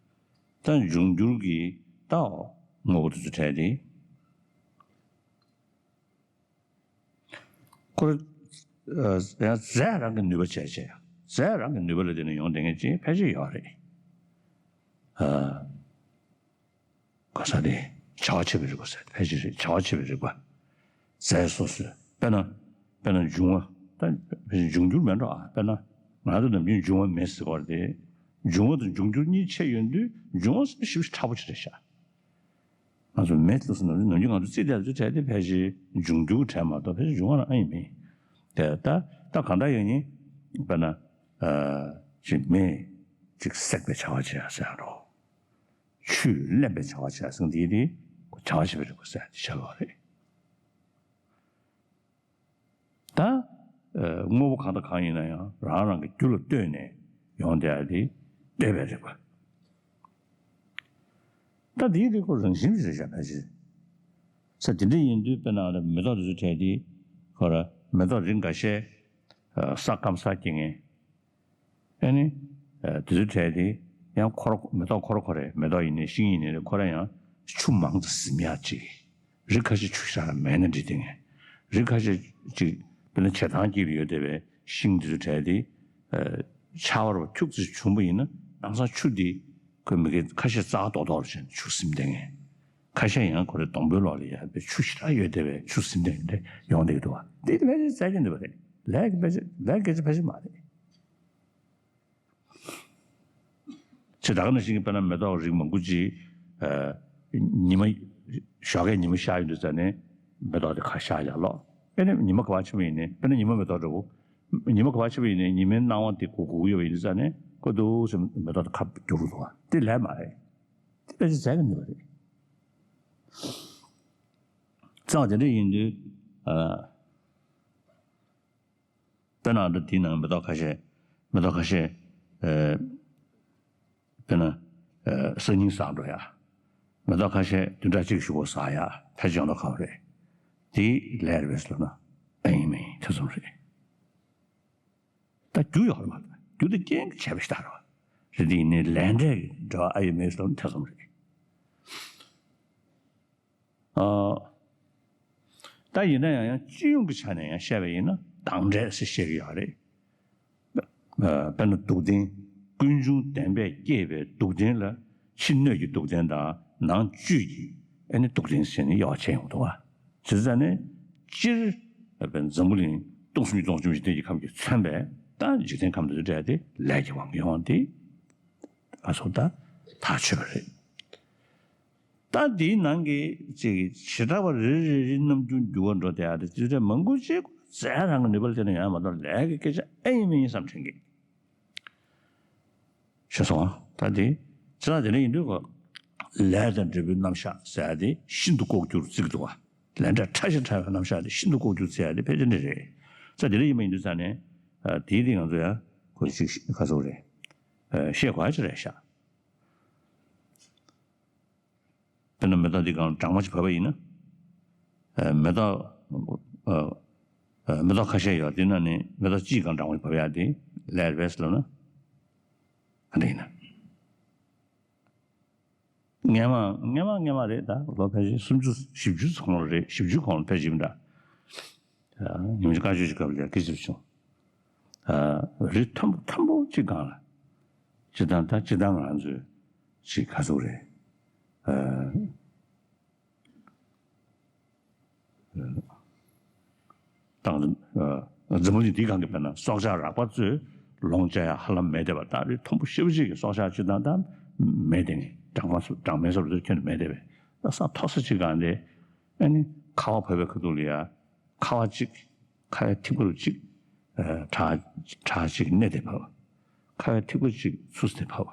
ད་འབྱུང་འགྱུར་གྱི་ད་དངོས་པོ་དེ་ཚོ་བྲལ་ཏེ། ཁོ། ཨ། ཡང་རྫས་རང་གི་ནུས་པ་བྱས་བྱས། རྫས་རང་གི་ནུས་པ་ལ་བརྟེན་ནས་ཡོང་བསྡད་མཁན་ཅིག་ཕལ་ཆེར་ཡོད་རེད། ཨ། ག་ས་དེ་བྱ་བ་བྱེད་པའི་རིག་པ་ཟེར་ཕལ་ཆེར་རེད། བྱ་བ་བྱེད་པའི་རིག་པ། རྫས་སོ་སོའི་དཔེར་ན། དཔེར་ན་འབྱུང་བ་ད་འབྱུང་འགྱུར་མེད་འགྲོ་ཨ། དཔེར་ན་ང་ཚོ་ནམ་རྒྱུན་འབྱུང་བ་མེད་ཟེར་བ་དེ། འབྱུང་བ་དང་འབྱུང་འགྱུར་གཉིས་ཕྱེ་ཡོང་དུས་འབྱུང་བ་ཟེར་ཞིབ་ཕྲ་པོ་ཅིག་རེད་ཤག་ང་ཚོ་མེད་དུ་སོང་ནམ་རྒྱུན་ང་ཚོ་རྩིས་དེ་ཚོ་བྲལ་ཏེ་ཕལ་ཆེར་འབྱུང་འགྱུར་གྱི་གྲས་མ་གཏོགས་ཕལ་ཆེར་འབྱུང་བ་རང་ཨེ་ཡིན་མིན། དེ་ད་ད་གང་ལྟར་ཡང་ཡིན་པ་ན་ཅིག་མེ་ཅིག་བསྲེག་པའི་བྱ་བ་བྱེད་ཡ་ཟེར་ཡ་རོ། ཆུས་བརླན་པའི་བྱ་བ་བྱེད་ཡ་ཟེར་འདི་དེ་བྱ་བ་བྱེད་པའི་རིགས་པ་ཟེར་ཡ་དེ་བྱ་བ་རེད། ད་དངོས་པོ་གང་དང་གང་ཡིན་ན་ཡང་རང་རང་གི་རྒྱུ་ལ་ལྟོས་ནས་ཡོང་བསྡད་ཡ་དེ་ལྟོས་པའི་རིགས་པ། ད་འདིའི་རིགས་པ་རང་བཞིན་རེད་བཞག་ཕལ་ཆེར། ས་དེ་འདྲ་ཡིན་དུས་དཔེར་ན་ལ་མེ་ཏོག་དེ་ཚོ་བྲལ་དེ་ཁོ་ར་མེ་ཏོག་རིགས་འགའ་ཤས་ས་སྐམ་ས་སྐྱེ་ངེས། ཨ་ནི། དེ་ཚོ་བྲལ་ཏེ་ཡང་ཁོ་ར་མེ་ཏོག་ཁོ་ར་ཁོ་རེ་མེ་ཏོག་ཡིན་ནའི་ཤིང་ཡིན་ནའི་ཁོ་ར་ཡང་ཆུ་མང་དུ་ཟིན་ཡག་ཅིག་རི་ཁ་ཤས་ཆུ་ཤར་མེད་ན་འགྲིག་དེ་ངས། རི་ཁ་ཤས་ཅིག་དཔེར་ན་བྱེ་ཐང་དཀྱིལ་ལ་ཡོད་བསྡད་པའི་ཤིང་དེ་ཚོ་བྲལ་ཏེ། ཆར་པ་ཁྱུག་ཙམ་བྱུང་པ་ཡིན་ན་དེང་སང་ཆུ་དེ་ཁོས་མི་དགེ་ཁ་ཤས་རྩ་རྡོག་རྡོག་རུ་བྱས་ནས་ཆུ་ཟིན་བསྡད་ངས། ཁ་ཤས་ཡང་ཁོ་རའི་སྡོང་པོའི་ལོགས་ལ་ཡོད་པའི་ཆུ་ཞེ་དྲག་ཡོད་བསྡད་པའི་ཆུ་ཟིན་བསྡད་ངས་དེ་ཡོང་བསྡད་ཀྱི་འདུག་བ། དེ་ལས་རྩ་ཆེན་འདུག་བ་རེད། ལས་ཀྱི་ཕལ་ཆེར་ལས་སྐད་ཆ་ཕལ་ཆེར་མ་རེད། ཆེ་ད་ག་ནང་བཞིན་གྱི་དཔེར་ན་མེ་ཏོག་རིགས་མང་པོ་ཅིག་ཨ། ཉི་མ་ཞོགས་ཀས་ཉི་མ་ཤར་ཡོང་དུས་ཙ་ནས་མེ་ཏོག་དེ་ཁ་ཤར་ཡག་ལོ། ཨེ་ནས་ཉི་མ་ག་པར་ཕྱིན་པ་ཡིན་ནའི་དཔེར་ན་ཉི་མ་མེ་ཏོག་འདྲ་བོ། ཉི་མ་ག་པར་ཕྱིན་པ་ཡིན་ནའི་ཉི་མའི་སྣང་བ་དེ་གོ་གོ་གི་ཡོད་པ་ཡིན་དུས་ཙ་ནས་ཁོ་འདུག་སེ་མེ་ཏོག་དེ་ཁ་བསྒྱུར་འདུག་བ། དེ་ལས་མ་རེད། དེ་ཕལ་ཆེར་ཟས་ཀྱི་ནུས་པ་རེད། རྩ་བ་དེ་འདྲ་ཡིན་དུས། ཨ། དཔེར་ན་འདི་དེའི་ནང་མེ་ཏོག་ཁ་ཤས། མེ་ཏོག་ཁ་ཤས། ཨ། དཔེར་ན། ཨ། སང་ཉིན་ཟག་འགྲོ་ཡ། མེ་ཏོག་ཁ་ཤས་བདུན་ཕྲག་གཅིག་གཞུག་གུ་ཟག་ཡ་ཕལ་ཆེར་ཡོང་མདོག་ཁ་པོ་རེད། དེ་ལས་རེད་པས་ལབ་ན་ཨེ་ཡིན་མིན་ཐེ་ཚོམ་རེད། ད་རྒྱུ་ཡོད་རེད་མ་གཏོགས་རྒྱུ་དེ་རྐྱེན་གྱིས་བྱས་པ་ཞིག་ད་རེད་བ། རེད་དེ་ཡིན་ནའི་ལས་འབྲས་ཀྱི་འབྲེལ་བ་ཨེ་ཡོད་མེད་ལབ་ན་ཐེ་ཚོམ་རེད། ཨ། ད་ཡིན་ན་ཡང་ཡང་སྤྱི་ཡོངས་ཀྱི་ཆ་ནས་ཡང་བཤད་པ་ཡིན་ན་དང་འབྲས་ཟེར་བཤད་ཀྱི་ཡོད་རེད། ཨ། དཔེར་ན་སྡུག་བདེན། ཀུན་འབྱུང་བདེན་པས་བསྐྱེད་པའི་སྡུག་བདེན་ལ་ཕྱི་སྣོད་ཀྱི་སྡུག་བདེན་དང་ནང་བཅུད་ཀྱི་ཨ་ནི་སྡུག་བདེན་ཟེར་ནས་དབྱེ་བ་ཕྱེ་ཡོང་འདུག་བ། བྱས་ཙང་ནས་སྤྱིར་འཛམ་བུ་གླིང་སྟོང་གསུམ་གྱི་སྟོང་གསུམ་འཇིག་རྟེན་གྱི་ཁམས་ཀྱིས་མཚོན་པའི་ད་འཇིག་རྟེན་ཁམས་དེ་ཚོ་འདྲ་དེ་ལས་ཀྱི་དབང་གིས་ཡོང་བ་དེ་ཨ་སོ་ད་ཐག་ཆོད་པ་རེད། ད་འདིའི་ནང་གི་ཅིག་བྱེ་བྲག་པ་རེ་རེ་རེ་རྣམ་འགྱུར་འགྱུར་བ་འགྲོ་བསྡད་ཡ་དེ་ཅི་རེད། མང་པོ་ཅིག་རྫས་རང་གི་ནུས་པ་ལ་བརྟེན་ནས་ཡོང་ཡ་མ་གཏོགས་ལས་ཀྱི་སྐད་ཆ་ཨེ་ཡིན་མིན་ཡིན་བསམ་དྲན་གི། ཤེས་སོང་ཨ། ད་དེ་ཅི་ལ་དེ་འདྲ་ཡིན་དུས་ལས་དང་འབྲས་བུའི་རྣམ་གཞག་ཟེར་ཡ་དེ་ཤིན་ཏུ་ལྐོག་གྱུར་བརྩི་གི་འདུག་བ། ལས་འབྲས་ཕྲ་ཞིང་ཕྲ་བའི་རྣམ་གཞག་དེ་ཤིན་ཏུ་ལྐོག་གྱུར་བརྩི་ཡ་དེ་ཕལ་ཆེར་འདི་རེད། ས་དེ་འདྲ་ཡིན་པ་ཡིན་དུས་ཙ་ནས་དེའི་སྟེང་ང་ཚོ་ཡང་ཁོ་ཅིག་ཁ་སོག་རེད། བཤད་དགོས་ཡ་ཅིག་རེད་ཤག་དཔེར་ན་མེ་ཏོག་འདི་སྒང་སྦྲང་མ་ཅིག་བབས་པ་ཡིན་ན། མེ་ཏོག་མེ་ཏོག་ཁ་ཤས་ཡོད་དེ་ན་ནི་མེ་ཏོག་གཅིག་སྒང་སྦྲང་མ་ཅིག་བབས་ཡ་དེ་ལས་རེད་པས་ལབ་ན། ག་འདྲ་ཡིན་ན། སྔན་མ་སྔན་མ་སྔན་མ་རེད་ད་ལོ་ཕལ་ཆེར་སུམ་ཅུ་བཞི་བཅུ་གོང་ལ་རེད། བཞི་བཅུ་གོང་ལ་ཕལ་ཆེར་མི་འདྲ། ཉིན་ཞིག་བཀའ་ཆོས་ཀྱི་སྐབས་ལ་སྐད་ཆ་བྱུང་། རི་མཐོན་པོ་མཐོན་པོ་གཅིག་སྒང་ལ། སྤྱིར་བཏང་ད་སྤྱིར་བཏང་ང་ཚོས་ཅིག་ག་ཚོད་རེད། ད་འཛམ་བུ་གླིང་འདིའི་སྒང་གི་དཔེར་ན་སྲོག་ཆགས་རགས་པ་ཚོས་ལོངས་སྤྱད་ཡ་ཧ་ལམ་མེད་བསྡད་པ། ད་རི་མཐོན་པོ་ཞེ་པོ་ཅིག་གི་སྲོག་ཆགས་སྤྱིར་བཏང་ད་མེད་བསྡད་ནས་སྦྲང་མ་སོགས་སྦྲང་མའི་སོགས་ཚོ་ཁྱོན་ནས་མེད་བསྡད་པས། ད་ས་མཐོ་ས་ཅིག་སྒང་དེ་ཨ་ནི་ཁ་བ་བབས་པའི་ཁ་ཐུག་ལ་ཡ། ཁ་བ་གཅིག་ཁ་བའི་ཐིགས་པ་རུ་གཅིག་བྲག་བྲག་གཅིག་གནས་དེ་བབས། ཁ་བའི་ཐིགས་པ་གཅིག་ཚུར་དེ་བབས།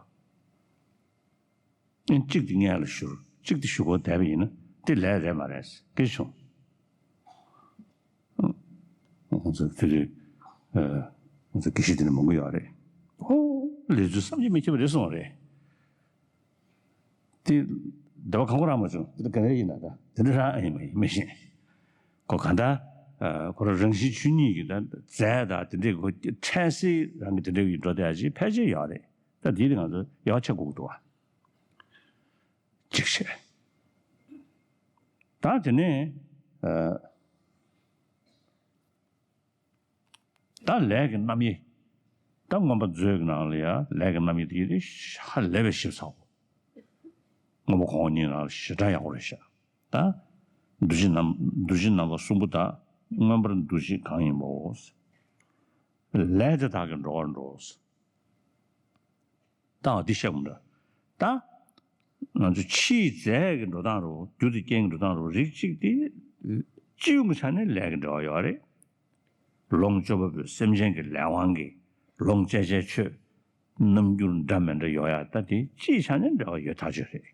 ཨེ་གཅིག་དེ་སྔོན་ལ་བཞུར། གཅིག་དེ་གཞུག་གུ་བསྡད་པ་ཡིན་ན་དེ་ལས་རེད་མ་རེད་སྐད་བྱུང་། ང་ཚོ་དེ་དུས་ང་ཚོ་དགེ་བཤེས་དེ་འདྲ་མང་པོ་ཡོད་རེད། ཨོ་ལས་ཚུལ་བསམ་གྱིས་མི་ཁྱབ་པ་རེད་གསུངས་པ་རེད། དེ་འདི་བ་གང་གོ་རང་མ་བྱུང་། དེ་ག་རེ་ཡིན་ན་ད་དེ་འདྲ་རང་ཨེ་ཡིན་མ་ཡིན་མི་ཤེས། ཁོ་གང་ལྟར་ཁོ་རང་རང་བཞིན་ཆོས་ཉིད་ཀྱི་ད་རྫས་དང་དེ་འདྲའི་ཁོ་འཕྲལ་སེལ་རང་གི་དེ་འདྲའི་འགྲོ་བསྡད་ཅིག་ཕལ་ཆེར་ཡོད་རེད། ད་དེ་ནི་ང་ཚོ་དབྱེ་བ་ཕྱེ་དགོས་ཀྱི་འདུག་བ། གཅིག་བྱས། ད་དེ་ནས་ཨ། ད་ལས་ཀྱི་རྣམ་དབྱེ། ད་མངོན་པ་མཛོད་ཀྱི་ནང་ལ་ཡང་ལས་ཀྱི་རྣམ་དབྱེ་དེ་ཧ་ལས་པའི་ཞིབ་ཚགས་པོ། མངོན་པ་གོང་འོག་གཉིས་ནང་ལ་ཞེ་དྲག་ཡག་པོ་རེད་ཤག་ད་འདུ་བྱེད་རྣམ་འདུ་བྱེད་རྣམ་པ་གསུམ་པོ་དག་མངོན་པར་འདུ་བྱེད་གང་ཡིན་པའོ། ལས་དེ་དག་གི་འགྲོ་བར་འགྲོ། ད་འོ་འདི་བཤད་དགོས་འདྲ། ད་ང་ཚོ་ཕྱིའི་རྫས་ཀྱི་འགྲོ་སྟངས་རུ་རྒྱུ་དང་རྐྱེན་གྱི་འགྲོ་སྟངས་རུ་རིགས་གཅིག་དེ་སྤྱི་ཡོངས་ཀྱི་ཆ་ནས་ལས་ཀྱི་འབྲེལ་བ་ཡོད་རེད། ལོངས་སྤྱོད་པ་པོའི་སེམས་ཅན་གྱི་ལས་དབང་གིས་ལོངས་སྤྱད་བྱའི་ཆོས་རྣམ་འགྱུར་འདྲ་མི་འདྲ་ཡོང་ཡ་ད་དེ་སྤྱིའི་ཆ་ནས་འབྲེལ་བ་ཡོད་ཐག་ཆོད་རེད།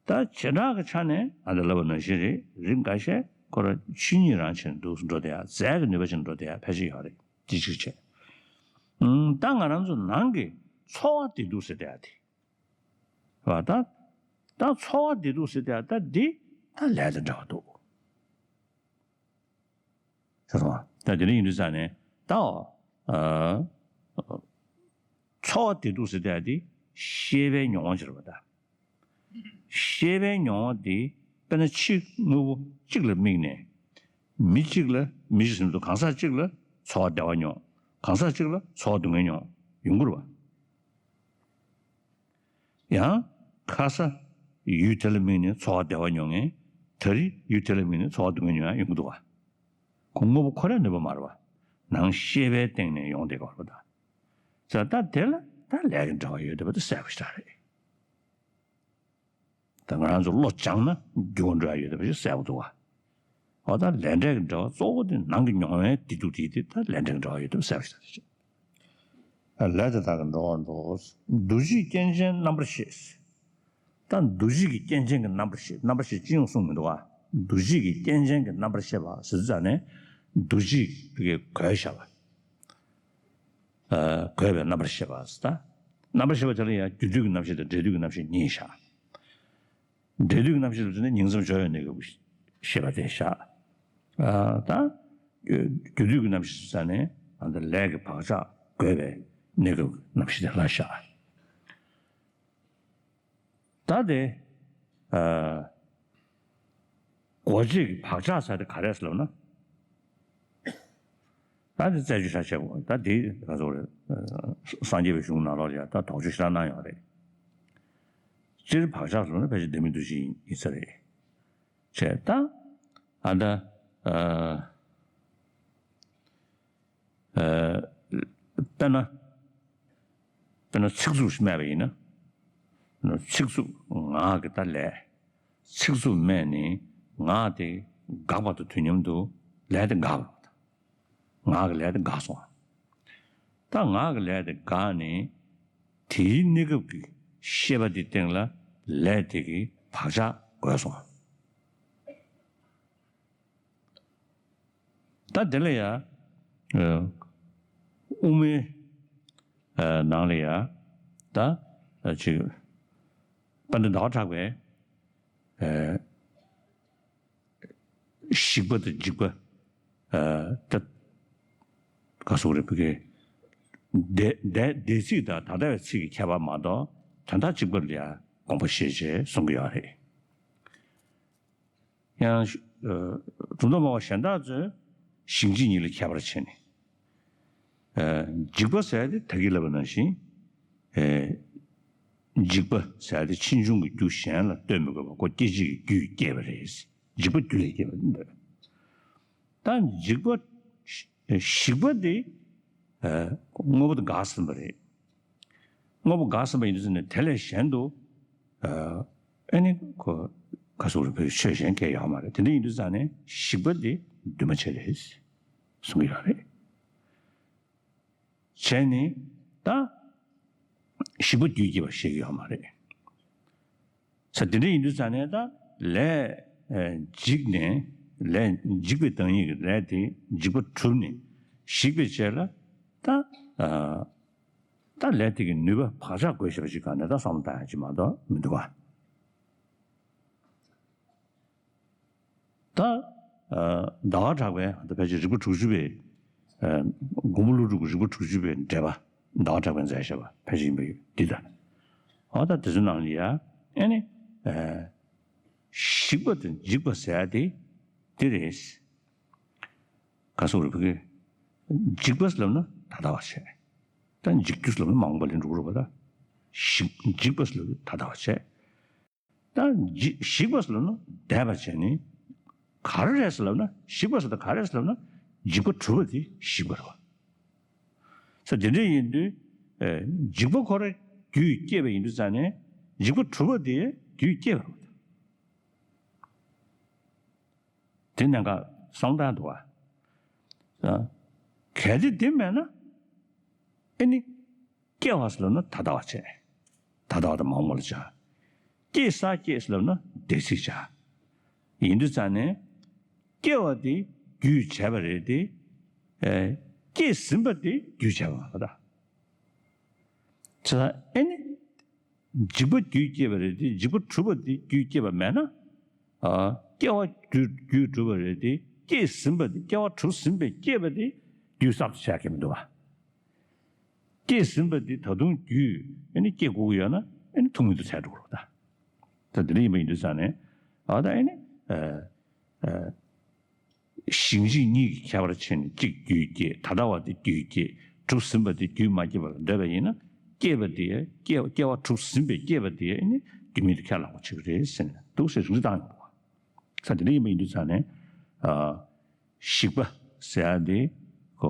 ད་བྱེ་བྲག་གི་ཆ་ནས་ཨ་ད་ལབ་པ་ནང་བཞིན་རེད། རིགས་འགའ་ཤས་ཁོ་ར་ཆོས་ཉིད་རང་བཞིན་འདུག་འགྲོ་བསྡད་ཡ། རྫས་ཀྱི་ནུས་པ་ཅན་འགྲོ་བསྡད་ཡ་ཕལ་ཆེར་ཡོད་རེད། དེ་གཅིག་བྱས། ཨུམ། ད་ང་རང་ཚོ་ནང་གི་འཚོ་བ་བདེ་སྡུག་ཟེར་བསྡད་ཡ་དེ། བ་ད། ད་འཚོ་བ་བདེ་སྡུག་ཟེར་བསྡད་ཡ་ད་འདི་ད་ལས་དང་འབྲེལ་བ་འདུག་ཤེས་སོང་ང་། ད་དེ་འདྲ་ཡིན་དུས་ཙང་ནས་ད་འོ། ཨ། འཚོ་བ་བདེ་སྡུག་ཟེར་བསྡད་ཡ་དེ་ཤེས་པའི་མྱོང་བ་ཅིག་རེད་པ་ད། ཤེས་པའི་མྱོང་བ་འདི་དཔེར་ན་ཕྱི་དངོས་པོ་གཅིག་ལ་དམིགས་ནས། མི་གཅིག་ལ་མི་གཅིག་ཟེར་དུས་གང་ཟག་གཅིག་ལ་འཚོ་བ་བདེ་བ་མྱོང་། གང་ཟག་གཅིག་ལ་འཚོ་བ་སྡུག་བསྔལ་མྱོང་ཡོང་གི་རེད་པ། ཡང་ཁ་ས་ཡུལ་དེ་ལ་དམིགས་ནས་འཚོ་བ་བདེ་བ་མྱོང་མཁན། ད་རེས་ཡུལ་དེ་ལ་དམིགས་ནས་འཚོ་བ་སྡུག་བསྔལ་མྱོང་ཡང་ཡོང་གི་འདུག་པ། ཁོ་དངོས་པོ་ཁོ་རའི་ནུས་པ་མ་རེད་པ། ནང་ཤེས་པའི་སྟེང་ནས་ཡོང་བསྡད་ཀྱི་ཡོད་རེད་པ་ད། ཙང་ད་དེ་ལ་ད་ལས་ཀྱི་འབྲེལ་བ་ཡོད་བསྡད་པ་དེ་གསལ་པོ་ཞེ་དྲག་རེད། ད་ང་རང་ཚོ་བློ་སྦྱངས་ན་འགྱུར་བ་འགྲོ་ཡ་ཡོད་བསྡད་པ་ཞིག་གསལ་པོ་འདུག་པ། འོ་ད་ལས་འབྲས་ཀྱི་འབྲེལ་བ་གཙོ་བོ་དེ་ནང་གི་མྱོང་བའི་བདེ་སྡུག་དེ་དེ་ད་ལས་འབྲས་ཀྱི་འབྲེལ་བ་ཡོད་བསྡད་པ་གསལ་པོ་ཞིག་རེད། ལས་དེ་དག་གི་འགྲོ་བ་འགྲོ། འདུ་བྱེད་རྐྱེན་ཅན་རྣམ་པར་ཤེས། ད་འདུ་བྱེད་ཀྱི་རྐྱེན་ཅན་གྱི་རྣམ་པར་ཤེས། རྣམ་པར་ཤེས་སྤྱི་ཡོངས་གསུངས་མི་འདུག་ག། འདུ་བྱེད་ཀྱི་རྐྱེན་ཅན་གྱི་རྣམ་པར་ཤེས་པ་ཟེར་ཙང་ནས་འདུ་བྱེད་ཀྱི་གོས་བཞག་པ། ཨ། གོས་པའི་རྣམ་པར་ཤེས་པ་ཟེར་ད། རྣམ་པར་ཤེས་པ་དེ་ལ་ཡང་རྒྱུ་དུས་ཀྱི་རྣམ་ཤེས་དང་འབྲས་དུས་ཀྱི་རྣམ་ཤེས་གཉིས་བཞག། འབྲས་དུས་ཀྱི་རྣམ་ཤེས་ལ་ཟེར་ན་ཉིང་མཚམས་སྦྱོར་བའི་གནས་སྐབས་ཀྱི་ཤེས་པ་དེ་བཞག། ཨ། ད་རྒྱུ་དུས་ཀྱི་རྣམ་ཤེས་ཟེར་ནས་ཨ་ད་ལས་ཀྱི་བག་ཆགས་བསྒོས་པའི་གནས་སྐབས་ཀྱི་རྣམ་ཤེས་དེ་ལ་བཞག། ད་དེ། ཨ། འགོག་བྱེད་ཀྱི་བག་ཆགས་ཟེར་དེ་ག་རེ་རེད་ལབ་ན། ད་དེ་རྩད་གཅོད་བྱ་བྱེད་དགོས། ད་དེ་ག་ཚོད་རེད། སངས་རྒྱས་པའི་གཞུང་ནང་ལོགས་ལ་ཡང་ད་དོགས་གཅོད་ཞེ་དྲག་གནང་ཡོད་རེད། སྤྱིར་བག་ཆགས་ཟེར་ན་ཕལ་ཆེར་བདེན་མེད་འདུ་བྱེད་ཡིན་ས་རེད། བྱས་ད། ཨ་ད། ཨ། ཨ། དཔེར་ན། དཔེར་ན་ཚིག་རྩུབ་སྨྲས་པ་ཡིན་ན། ཚིག་རྩུབ་ངག་གི་ད་ལས། ཚིག་རྩུབ་སྨྲས་ནས་ངག་དེ་འགགས་པ་དང་དུས་མཉམ་དུ་ལས་དེ་འགགས་པ་རེད། ངག་གི་ལས་དེ་འགགས་སོང་། ད་ངག་གི་ལས་དེ་འགགས་ནས་དེའི་གནས་སྐབས་ཀྱི་ཤེས་པ་དེའི་སྟེང་ལ་ལས་དེ་གི་བག་ཆགས་བསྒོས་སོང་། ད་དེ་ལ་ཡ། ཨ། དབུ་མའི། ཨ། ནང་ལ་ཡ། ད། ཨ། ཅིག་དཔལ་ལྡན་ཟླ་བ་གྲགས་པས། ཨ། ཞིག་པ་དང་འཇིག་པ། ཨ། ད། ག་སོགས་རེད་བུ་གེ། འདས་འདས་འདས་ཚིག་དང་ད་ལྟ་བའི་ཚིག་གི་ཁྱད་པར་མ་གཏོགས་དོན་དག་གཅིག་པ་ལ་ཡ་དགོངས་པ་བཞེས་བྱས་གསུང་གི་ཡོད་རེད། ཡང་། ཨ། སྒྲུབ་མདོ་སྨྲ་བ་གཞན་དག་ཚོས་ཞིང་འཇིག་གཉིས་ལ་ཁྱད་པར་ཕྱེ་ནས། ཨ། འཇིག་པ་ཟེར་དེ་ད་གིན་ལབ་པ་ནང་བཞིན། ཨ། འཇིག་པ་ཟེར་དེ་ཕྱིས་འབྱུང་གི་རྒྱུ་གཞན་ལ་ལྟོས་མི་དགོས་པར་ཁོ་སྐྱེད་བྱེད་ཀྱི་རྒྱུས་སྐྱེས་པ་རེད། འཇིག་པ་རྒྱུ་ལས་སྐྱེས་པ་རེད། ད་འཇིག་པ། ཞིག་པ་དེ། ཨ། དངོས་པོ་དེ་འགགས་ཟིན་པ་རེད། དངོས་པོ་འགགས་ཟིན་པ་ཡིན་དུས་ཙམ་ནས་དེ་ལས་གཞན་དུ། ཨ། ཨ་ནི་ཁོ་ག་སོགས་རེད་བུ་གེ། ཆོས་གཞན་གང་ཡང་ཡོད་མ་རེད། དེ་འདྲ་ཡིན་དུས་ཙམ་ནས་ཞིག་པ་དེ་འདུས་མ་བྱས་རེད་གསུང་གི་ཡོད་རེད། བྱས་ནས་ད་ཞིག་པ་རྒྱུས་སྐྱེས་པ་ཤེས་ཀྱི་ཡོད་མ་རེད། ས་དེ་འདྲ་ཡིན་དུས་ཙང་ནས་ད་ལས། ཨ། འཇིག་ནས་ལས་འཇིག་པའི་བདག་ཉིད་ཀྱི་ལས་དེ་འཇིག་པ་གྲུབ་ནས་ཞིག་པའི་རྗེས་ལ་ད། ཨ། ད་ལས་དེ་གི་ནུས་པ་བག་ཆགས་བསྒོས་བཞག་པ་ཞིག་ག་ནས་ད་བསམ་བློ་བཏང་ཡ་ཅིག་མ་གཏོགས་མི་འདུག་ག། ད། ཨ། ཟླ་བ་གྲགས་པས་ད་ཕལ་ཆེར་རིགས་པ་དྲུག་ཅུ་པའི། ཨ། མགོན་པོ་ཀླུ་སྒྲུབ་ཀྱི་རིགས་པ་དྲུག་ཅུ་པའི་འགྲེལ་པ་ཟླ་བ་གྲགས་པས་མཛད་བཞག་པ་ཕལ་ཆེར་ཡིན་པ་ཡོད་འདི་ལྟ། འོ་ད་དེ་ཚོའི་ནང་ལ་ཡ། ཨ་ནི། ཨ། ཞིག་པ་དང་འཇིག་པ་ཟེར་ཡ་དེ་འདི་རེད། ག་སོགས་རེད་བུ་གེ། འཇིག་པ་ཟེར་ལབ་ན་ད་ལྟ་བ་བྱས། ད་འཇིག་རྒྱུ་ཟེར་ལབ་ན་མ་འོངས་པ་ལ་འགྲོ་གི་རེད་པ། ད་ཞིག་འཇིག་པ་ཟེར་ལབ་ན་ད་ལྟ་བ་བྱས། ད་འཇིག་ཞིག་པ་ཟེར་ལབ་ན་འདས་པ་བྱས་ནས། ག་རེ་རེད་ཟེར་ལབ་ན། ཞིག་པ་ཟེར་ད་ག་རེ་རེད་ཟེར་ལབ་ན་འཇིག་པ་གྲུབ་པ་དེ་ཞིག་པ་རེད་པ། ས་དེ་འདྲ་ཡིན་དུས། ཨེ། འཇིག་པ་ཁོ་རང་ རྒྱུས་བསྐྱེད་པ་ཡིན་དུས་ཙང་ནས་འཇིགས་པ་གྲུབ་པ་དེ་རྒྱུས་བསྐྱེད་པ་རེད། དེ་གནད་འགག་གསང་སྟངས་འདུག་བ། གལ་ཏེ་དེ་མེད་ན་ཨེ་ནི། སྐྱེ་བ་ཟེར་ལབ་ན་ད་ལྟ་བ་བྱས། ད་ལྟ་བ་དང་མ་འོངས་པ་ལ་བྱ། སྐྱེས་ས་སྐྱེས་ཟེར་ལབ་ན་འདས་ཚིག་བྱ། ཡིན་དུས་ཙང་ནས་སྐྱེ་བ་དེ་རྒྱུས་བྱས་པ་རེད་དེ། ཨེ། སྐྱེས་ཟིན་པ་དེ་རྒྱུས་བྱས་པ་མ་རེད་ད། བྱས་ཙང་ཨེ་ནི། འཇིགས་པ་རྒྱུས་བསྐྱེད་པ་རེད་དེ། འཇིགས་པ་གྲུབ་པ་དེ་རྒྱུས་བསྐྱེད་པ་མེད་ན། ཨ། སྐྱེ་བ་རྒྱུས་རྒྱུས་གྲུབ་པ་རེད་དེ། སྐྱེས་ཟིན་པ་དེ། སྐྱེ་བ་གྲུབ་ཟིན་པའི་སྐྱེས་པ་དེ་རྒྱུས་གསར་དུ་བྱས་ཀྱི་མི་འདུག་བ། སྐྱེས་ཟིན་པ་འདི་ད་དུང་རྒྱུས་ཨེ་ནི་སྐྱེ་དགོས་ཀྱི་ཡོད་ན་ཨེ་ནི་ཐུག་མི་འདུག་ཚར་འགྲོ་གི་རེད་ད། ད་དེ་འདྲ་ཡིན་པ་ཡིན་དུས་ཙང་ནས་ཨ་ད་ཨེ་ནི་ཨ་ཨ་ཞིང་འཇིག་གཉིས་ཀྱི་ཁྱད་པར་ཕྱེ་ནས་གཅིག་རྒྱུས་བསྐྱེད། ད་ལྟ་བ་དེ་རྒྱུས་བསྐྱེད། གྲུབ་ཟིན་པ་དེ་རྒྱུས་མ་བསྐྱེད་པ་ལ་འདོད་པ་ཡིན་ན། སྐྱེས་པ་དེ་སྐྱེ་སྐྱེ་བ་གྲུབ་ཟིན་པའི་སྐྱེས་པ་དེ་ཨེ་ནི་རྒྱུ་མེད་དུ་ཁས་བླངས་པ་བྱེད་ཀྱི་རེད་ཟེར་ནས་འདུག་ཟེར་རིགས་བཏང་ཡོང་བ། ས་དེ་འདྲ་ཡིན་པ་ཡིན་དུས་ཙང་ནས་ཨ། ཞིག་པ་ཟེར་ཡ་དེ་ཁོ་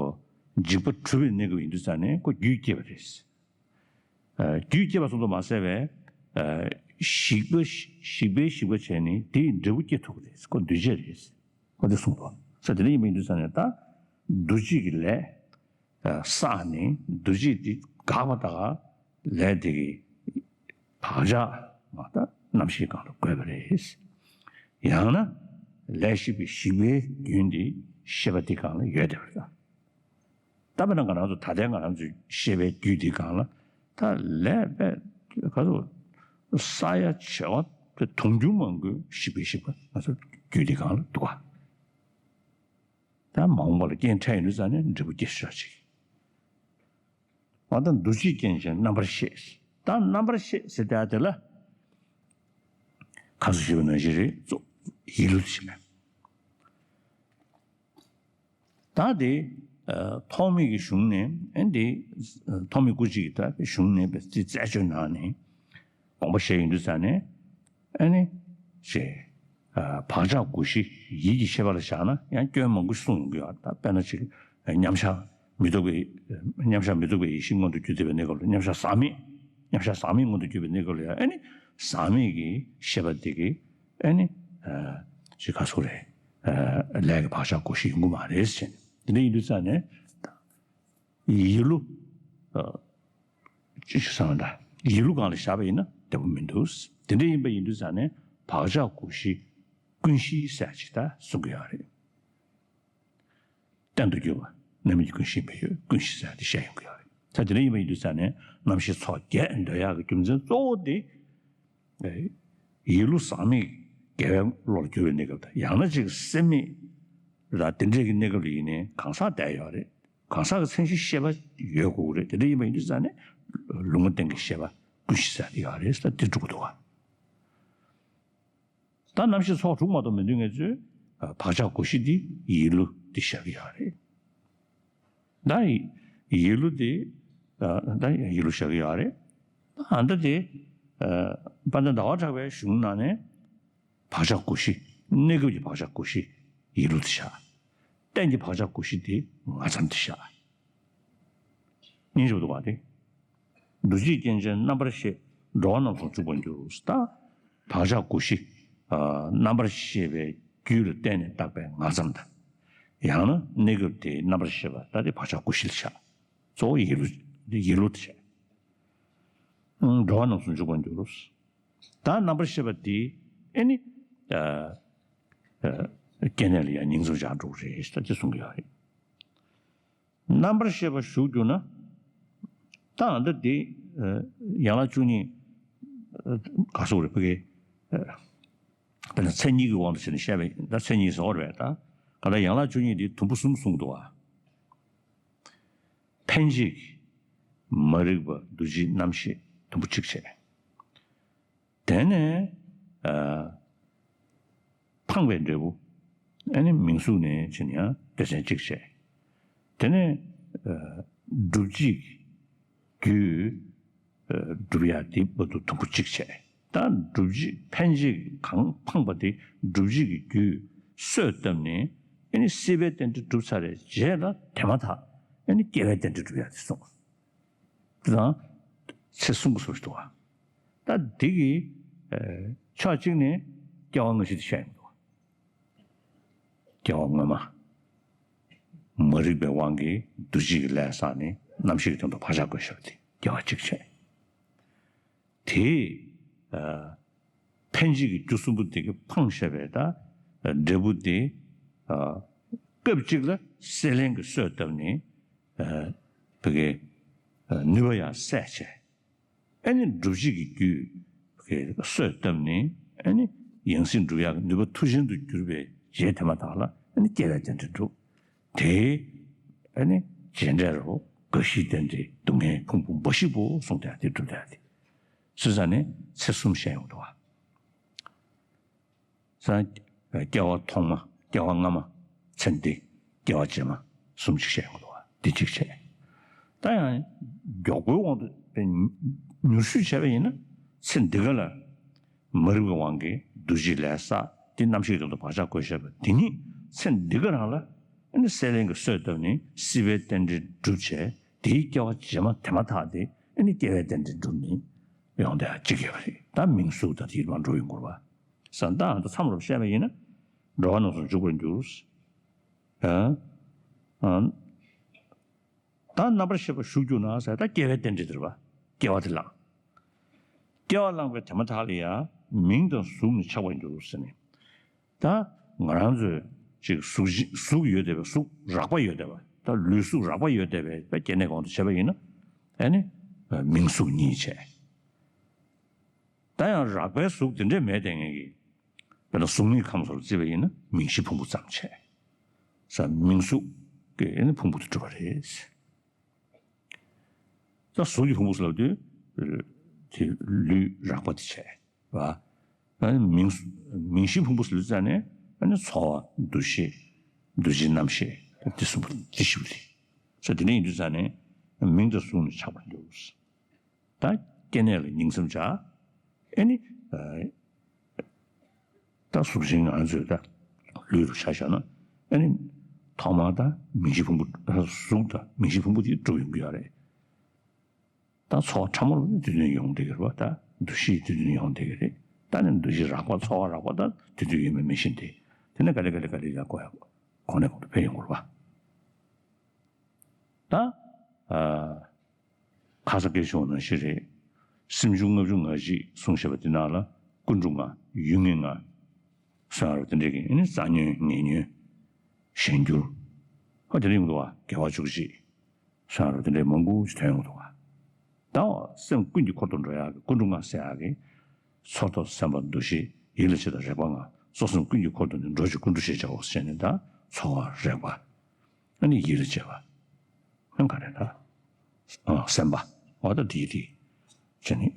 འཇིགས་པ་གྲུབ་པའི་གནས་སྐབས་ཡིན་དུས་ཙང་ནས་ཁོ་རྒྱུས་བསྐྱེད་པ་རེད། ཨ། རྒྱུས་བསྐྱེད་པ་སོང་ཙང་མ་ཟད་པས། ཨ། ཞིག་པ་ཞིག་པའི་ཞིག་པ་བྱས་ནས་དེའི་འབྲས་བུ་སྐྱེ་ཐུབ་ཀྱི་རེད། ཁོ་འདུས་བྱས་རེད། ཁོ་དེ་གསུངས་འདུག་ས་དེ་འདྲ་ཡིན་པ་ཡིན་དུས་ཙང་ནས་ད་འདུ་བྱེད་ཀྱི་ལས། བསགས་ནས་འདུ་བྱེད་དེ་འགག་པ་དང་ལས་དེ་གི་བག་ཆགས་མ་དང་རྣམ་ཤེས་སྒང་ལ་དགོས་པ་རེད། ཡང་ན་ལས་ཤེས་པའི་ཞིག་པའི་རྒྱུན་དེ་ཤེས་པ་དེ་སྒང་ལ་ཡོད་བསྡད་པ་རེད། ད་དཔེར་ན་ང་རང་ཚོ་ད་ལྟའི་ང་རང་ཚོའི་ཤེས་པའི་རྒྱུད་དེ་སྒང་ལ་ད་ལས་པས་ག་ཚོད་བསགས་ཡ་བྱེད་པ་དེ་དུང་ཕྱུར་མང་པོའི་ཞིག་པའི་ཞིག་པ་ང་ཚོ་རྒྱུད་དེ་སྒང་ལ་འདུག་ག་ད་མ་འོངས་པ་ལ་རྐྱེན་འཕྲད་ཡོང་དུས་ཙང་ནས་འབྲས་བུ་སྐྱེ་ཤོག་ཅིག་འོ་ད་འདུ་བྱེད་རྐྱེན་ཅན་རྣམ་པར་ཤེས། ད་རྣམ་པར་ཤེས་ཟེར་ཡ་དེ་ལ་ཁ་སང་ཞུས་པ་ནང་བཞིན་རེད། གཙོ་ཡིད་བློ་ཞེས་པས། ད་དེ་ཨ་ཐོགས་མེད་ཀྱི་གཞུང་ནས་ཨ་འདི་ཨ་ཐོགས་མེད་སྐུ་མཆེད་ཀྱི་ད་གཞུང་ནས་པའི་རྩད་གཅོད་ནང་ནས་དགོངས་པ་བཞེས་ཡོང་དུས་ཙང་ནས། ཨ་ནི། ཞེས། ཨ་བག་ཆགས་ཀུན་གཞི་ཡིད་ཀྱི་ཤེས་པ་ལ་བཞག་ན་ཡང་སྐྱོན་མང་པོ་ཞིག་གསུངས་ཡོང་གི་ཡོད། ད་དཔེར་ན་ཅིག་མཉམ་གཞག་མི་རྟོག་པའི་མཉམ་གཞག་མི་རྟོག་པའི་ཡེ་ཤེས་མངོན་དུ་གྱུར་ཏེ་བའི་གནས་སྐབས་ལ་མཉམ་གཞག་ཟག་མེད། མཉམ་གཞག་ཟག་མེད་མངོན་དུ་གྱུར་པའི་གནས་སྐབས་ལ་ཡང་ཨ་ནི་ཟག་མེད་ཀྱི་ཤེས་པ་དེ་གིས་ཨ་ནི་ཅིག་ག་སོགས་རེད། ལས་ཀྱི་བག་ཆགས་ཀུན་གཞི་ཡོང་གི་མ་རེད་ཟེར་ནས། དེ་འདྲ་ཡིན་དུས་ཙང་ནས། ཡིད་བློ། ཅི་ཞིག་བསམ་ད། ཡིད་བློ་སྒང་ལ་བཞག་པ་ཡིན་ན་བདེ་པོ་མི་འདུག་དེ་འདྲ་ཡིན་པ་ཡིན་དུས་ཙང་ནས་བག་ཆགས་ཀུན་གཞི་ཀུན་གཞི་ཟེར་ཅིག་ད་གསུང་གི་ཡོད་རེད། གཏན་དུ་གྱུར་པ་རྣམ་སྨིན་གྱི་ཀུན་གཞི་ཡིན་པས་ཡོད། ཀུན་གཞི་ཟེར་དེ་བཤད་ཡོང་གི་ཡོད་རེད། ད་དེ་འདྲ་ཡིན་པ་ཡིན་དུས་ཙང་ནས་རྣམ་ཤེས་ཚོགས་བརྒྱད་འདོད་ཡག་གི་རྒྱུ་མཚན་གཙོ་བོ་དེ། ཡིད་བློ་ཟག་མེད་དགེ་བའི་བློ་ལ་གྱུར་པའི་གནས་སྐབས་དང་ཡང་ན་ཅིག་སེམས་མེད་ར་དེ་འདྲས་ཀྱི་གནས་སྐབས་ལ་ཡིན་ནའི་གང་ཟག་བསྡད་ཡོད་རེད། གང་ཟག་གི་མཚན་གཞི་ཤེས་པ་ཡོད་དགོས་ཀྱི་རེད། དེ་འདྲ་ཡིན་པ་ཡིན་དུས་ཙང་ནས་ལུང་མ་བསྟན་གྱི་ཤེས་པ་ཀུན་གཞི་ཟེར་དེ་ཡོད་རེད་ཟེར་དེ་འགྲུབ་ཀྱི་འདུག་ག་ད་རྣམ་ཤེས་ཚོགས་དྲུག་མ་གཏོགས་མི་འདུག་ངེད་ཚོས་བག་ཆགས་ཀུན་གཞི་འདི་ཡིད་བློ་འདི་བཞག་གི་ཡོད་རེད། ད་ཡིད་བློ་འདི་ད་ཡིད་བློ་བཞག་གི་ཡོད་རེད། ད་ཨ་ད་དེ་དཔལ་ལྡན་ཟླ་བ་གྲགས་པའི་གཞུང་ནང་ནས་བག་ཆགས་ཀུན་གཞི་གནས་སྐབས་ཀྱི་བག་ཆགས་ཀུན་གཞི་ཡིད་བློ་འདི་བཞག་གཏན་གྱི་བག་ཆགས་ཀུན་གཞི་འདི་ང་ཙམ་འདི་བཞག་སྙིང་རྗེ་པོ་འདུག་ག་དེ། འདུ་བྱེད་རྐྱེན་ཅན་རྣམ་པར་ཤེས། འགྲོ་བ་རྣམ་གསུམ་འཇུག་པར་འགྱུར། ད་བག་ཆགས་ཀུན་གཞི་རྣམ་པར་ཤེས་པའི་རྒྱུད་ལ་བརྟེན་ནས་བཏགས་པའི་ང་ཙམ་དང་། ཡང་ན་གནས་སྐབས་དེའི་རྣམ་པར་ཤེས་པ་ད་དེ་བག་ཆགས་ཀུན་གཞི་ལ་བཞག་གཙོ་བོ་ཡིད་བློ་ཡིད་བློ་དེ་བྱས། འགྲོ་བ་རྣམ་གསུམ་འཇུག་པར་འགྱུར། ད་རྣམ་པར་ཤེས་པ་དེ་ཨེ་ནི། སྐྱེ་གནས་ལ་ཡང་ཉིང་མཚམས་བཞག་འགྲོ་གི་རེད་ད་ཅེས་གསུང་གི་ཡོད་རེད། རྣམ་པར་ཤེས་པ་ཞུགས་གྱུར་ན། ད་ཨ་འདི་འདི་ཡན་ལག་བཅུ་གཉིས་ག་སོགས་རེད་ཕ་གི། དཔེར་ན་མཚན་ཉིད་ཀྱི་དབང་དུ་བྱས་ནས་བཤད་པའི་ད་མཚན་ཉིད་ཟེར་བ་རེད་ད། ག་ད་ཡན་ལག་བཅུ་གཉིས་འདི་དུམ་བུ་གསུམ་གསུངས་འདུག་བ། འཕེན་བྱེད་ཀྱི། མ་རིག་པ་འདུ་བྱེད་རྣམ་ཤེས་དུམ་བུ་གཅིག་བྱས། དེ་ནས་ཨ་འཕངས་པའི་འབྲས་བུ་ཨ་ནི་མིང་གཟུགས་ནས་བྱས་ན་ཡང་སྡེ་ཚན་གཅིག་བྱས། དེ་ནས་ཨ་སྒྲུབ་བྱེད་ཀྱི་རྒྱུ་ཨ་སྒྲུབ་ཡ་དེ་བར་དུ་དུམ་བུ་གཅིག་བྱས། ད་སྒྲུབ་བྱེད་འཕེན་བྱེད་གང་འཕངས་པ་དེ་སྒྲུབ་བྱེད་ཀྱི་རྒྱུ་གསོས་བཏབ་ནས་ཨ་ནི་སྲིད་པའི་རྟེན་འབྲེལ་གྲུབ་ཚར་བའི་རྗེས་ལ་དེ་མ་ཐག་ཨ་ནི་སྐྱེ་བའི་རྟེན་འབྲེལ་གྲུབ་ཡ་དེ་གསུངས། དེ་དང་ ཚེ་གསུམ་གྱི་བཟོ་ཞིག་འདུག་བ། ད་འདི་གི་ཕྱོགས་གཅིག་ནས་སྐྱེ་བ་སྔ་ཕྱི་དེ་བཤད་ཡོང་འདུག་བ། སྐྱེ་བ་སྔ་མ། མ་རིག་པའི་དབང་གིས་འདུ་བྱེད་ཀྱི་ལས་བསགས་ནས་རྣམ་ཤེས་ཀྱི་དོན་དུ་བག་ཆགས་བསྐོར་བཞག་པ་དེ་སྐྱེ་བ་གཅིག་བྱས། དེས་ཨ་འཕེན་བྱེད་ཀྱི་རྒྱུ་གསུམ་པོ་དེ་གིས་འཕངས་བཞག་པའི་ད་འབྲས་བུ་དེ་ཨ་སྐབས་གཅིག་ལ་སྲེད་ལེན་གྱི་གསོས་བཏབ་ནས་ཨ་བོད་ཀྱི་ཨ་ནུས་པ་ཡང་སད་བྱས། ཨ་ནི་སྒྲུབ་བྱེད་ཀྱི་རྒྱུ་གསོས་བཏབ་ནས་ཨ་ནི་ཡང་སྲིད་སྒྲུབ་ཡག་གི་ནུས་པ་མཐུ་ཆེན་དུ་གྱུར་པའི་རྗེས་དེ་མ་ཐག་ལ་ཨ་ནི་སྐྱེ་བའི་རྟེན་འབྲེལ་འགྲུབ། དེ་ཨ་ནི་རྗེས་འབྲས་རོ་རྒ་ཤིའི་རྟེན་འབྲེལ་སྡུག་བསྔལ་ཕུང་པོ་འབའ་ཞིག་པོ་གསུངས་ཏེ་དེ་སྒྲུབ་ཡག་དེ་སོ་སོ་ནས་ཚེ་གསུམ་བཤད་ཡོང་འདུག་བ། ས། སྐྱེ་བ་ཐོག་མ། སྐྱེ་བ་སྔ་མ། ཚེ་འདི། སྐྱེ་བ་རྗེས་མ། གསུམ་ཅིག་བཤད་ཡོང་འདུག་བ། འདི་གཅིག་བྱས། ད་ཡང་མགྱོགས་པོའི་དབང་དུ་དཔེ་མྱུར་ཞུས་བྱས་པ་ཡིན་ན། ཚེ་འདི་ག་ལ་མ་རིག་པའི་དབང་གིས་འདུ་བྱེད་ལས་བསགས་ཏེ་རྣམ་ཤེས་དོན་དུ་བག་ཆགས་བསྐོར་བཞག་པ་དེ་ཉིད་ཚེ་འདི་ག་རང་ལ་ཨ་ནི་སྲེད་ལེན་གྱི་གསོས་བཏབ་ནས་སྲིད་པའི་རྟེན་འབྲེལ་སྒྲུབ་བྱས། དེའི་སྐྱེ་བ་རྗེས་མ་དེ་མ་ཐག་དེ་ཨ་ནི་སྐྱེ་བའི་རྟེན་འབྲེལ་འགྲུབ་ནས་ཡོང་བསྡད་ཡག་གཅིག་ཡོད་པ་རེད། ད་མིང་གཟུགས་དང་དེའི་མ་འགྲོ་ཡོང་དགོས་པ། ཟེར་ད་ཨ་ད་མཚམས་རོབ་བཤད་པ་ཡིན་ན། འགྲོ་བ་རྣམས་སུ་འཇུག་པར་འགྱུར། ཨ། ཨ། ད་རྣམ་པར་ཤེས་པ་ཞུགས་གྱུར་ན་ཟེར་ད་སྐྱེ་བའི་རྟེན་འབྲེལ་དེ་རེད་པ། སྐྱེ་བ་དེ་བླངས། སྐྱེ་བ་བླངས་པའི་དེ་མ་ཐག་ལ་ཡང་མིང་དང་གཟུགས་ནི་ཆགས་པར་འགྱུར་ཟེར་ནས། ད་ང་རང་ཚོས་ཅིག་གཟུགས་གཟུགས་ཡོད་བསྡད་པའི་གཟུགས་རགས་པ་ཡོད་བསྡད་པ། ད་ལུས་གཟུགས་རགས་པ་ཡོད་བསྡད་པའི་སྐྱེ་གནས་གོང་དུ་བྱས་པ་ཡིན་ན། ཨ་ནི་མིང་གཟུགས་གཉིས་བྱས། ད་ཡང་རགས་པའི་གཟུགས་དེ་འདྲས་མེད་བསྡད་མཁན་གྱི། དཔེར་ན་གཟུགས་མེད་ཁམས་སོགས་ལ་བརྩིས་པ་ཡིན་ན་མིང་གཞི་ཕུང་པོ་ཙམ་བྱས། ས་མིང་གཟུགས་ཀྱི་ཨ་ནི་ཕུང་པོ་དེ་གྲུབ་པ་རེད། ད་གཟུགས་ཀྱི་ཕུང་པོ་ཟེར་ལབ་དུས། དེ་ལུས་རགས་པ་དེ་བྱས། བ། ཨ་ནི་མིང་མིང་གཞི་ཕུང་པོ་ཟེར་ལབ་ཙ་ནས་ཨ་ནི་ཚོར་བ་འདུ་ཤེས། འདུ་བྱེད་རྣམ་ཤེས་དེ་གསུམ་པོ་དེ་བཞི་པོ་རེད། ས་དེ་འདྲ་ཡིན་དུས་ཙ་ནས་མིང་དང་གཟུགས་ནི་ཆགས་པར་འགྱུར། ད་སྐྱེ་གནས་ལ་ཉིང་མཚམས་སྦྱར། ཨེ་ནི། ཨ། ད་གཟུགས་ཅན་ང་ཚོས་ད་ལུས་རུ་ཆ་བཞག་ན། ཨེ་ནི། ཐོག་མར་ད་མིང་གཞི་ཕུང་པོ་གཟུགས་དང་མིང་གཞི་ཕུང་པོ་དེ་གྲུབ་ཡོང་གི་ཡོད་རེད། ད་ཚོར་བ་ཕྲ་མོ་རུ་དུས་རྒྱུན་ཡོང་བསྡད་ཀྱི་རེད་པ། ད་འདུ་ཤེས་དུས་རྒྱུན་ཡོང་བསྡད་ཀྱི་རེད། ད་ནི་འདུ་ཤེས་རགས་པ་ཚོར་བ་རགས་པ་ད་དུས་རྒྱུན་ཡོད་མེད་མི་ཤེས་ཏེ། དེ་ནས་ག་ལེ་ག་ལེ་ག་ལེ་ཡར་འགོ་ཡག་གོང་ནས་གོང་དུ་འཕེལ་ཡོང་གི་རེད་པ། ད། ཨ། ཁ་ས་སྐད་ཆུང་བ་ནང་བཞིན་རེད། སེམས་བྱུང་ལྔ་བཅུ་ང་གཅིག་གསུངས་བཞག་པ་དེ་ནང་ལ་ཀུན་འབྱུང་ལྔ། ཡུལ་ངེས་ལྔ། སོང་ཡ་རོ་དེ་འདྲས་ཀྱི་ཨ་ནི་རྩ་ཉོན་ངེས་ཉོན། གཞན་འགྱུར། ཧོ་དེ་འདྲས་ཡོང་འདུག་བ། དགེ་བ་བཅུ་གཅིག་སོང་ཡ་རོ་དེ་འདྲས་མང་པོ་ཞིག་ཐོན་ཡོང་འདུག་བ། ད་སེམས་ཀུན་གྱི་འཁོར་དུ་འགྲོ་ཡག་གི་ཀུན་འབྱུང་ལྔ་ཟེར་ཡག་གི། ཚོར་དང་སེམས་པ་འདུ་ཤེས་ཡིད་ལ་བྱེད་དང་རེག་པ་ལྔ། ཚོར་སེམས་ཀུན་གྱི་འཁོར་དུ་ནི་འགྲོ་བྱེད་ཀུན་འགྲོ་ཞེས་བྱའོ་ཟེར་ནས་ད་ཚོར་བ་རེག་པ། ཨ་ནི་ཡིད་ལ་བྱེད་པ། ཨ་ག་རེ་ད། ཨ་སེམས་པ། འོ་ད་དེ་དེ། བྱས་ནས།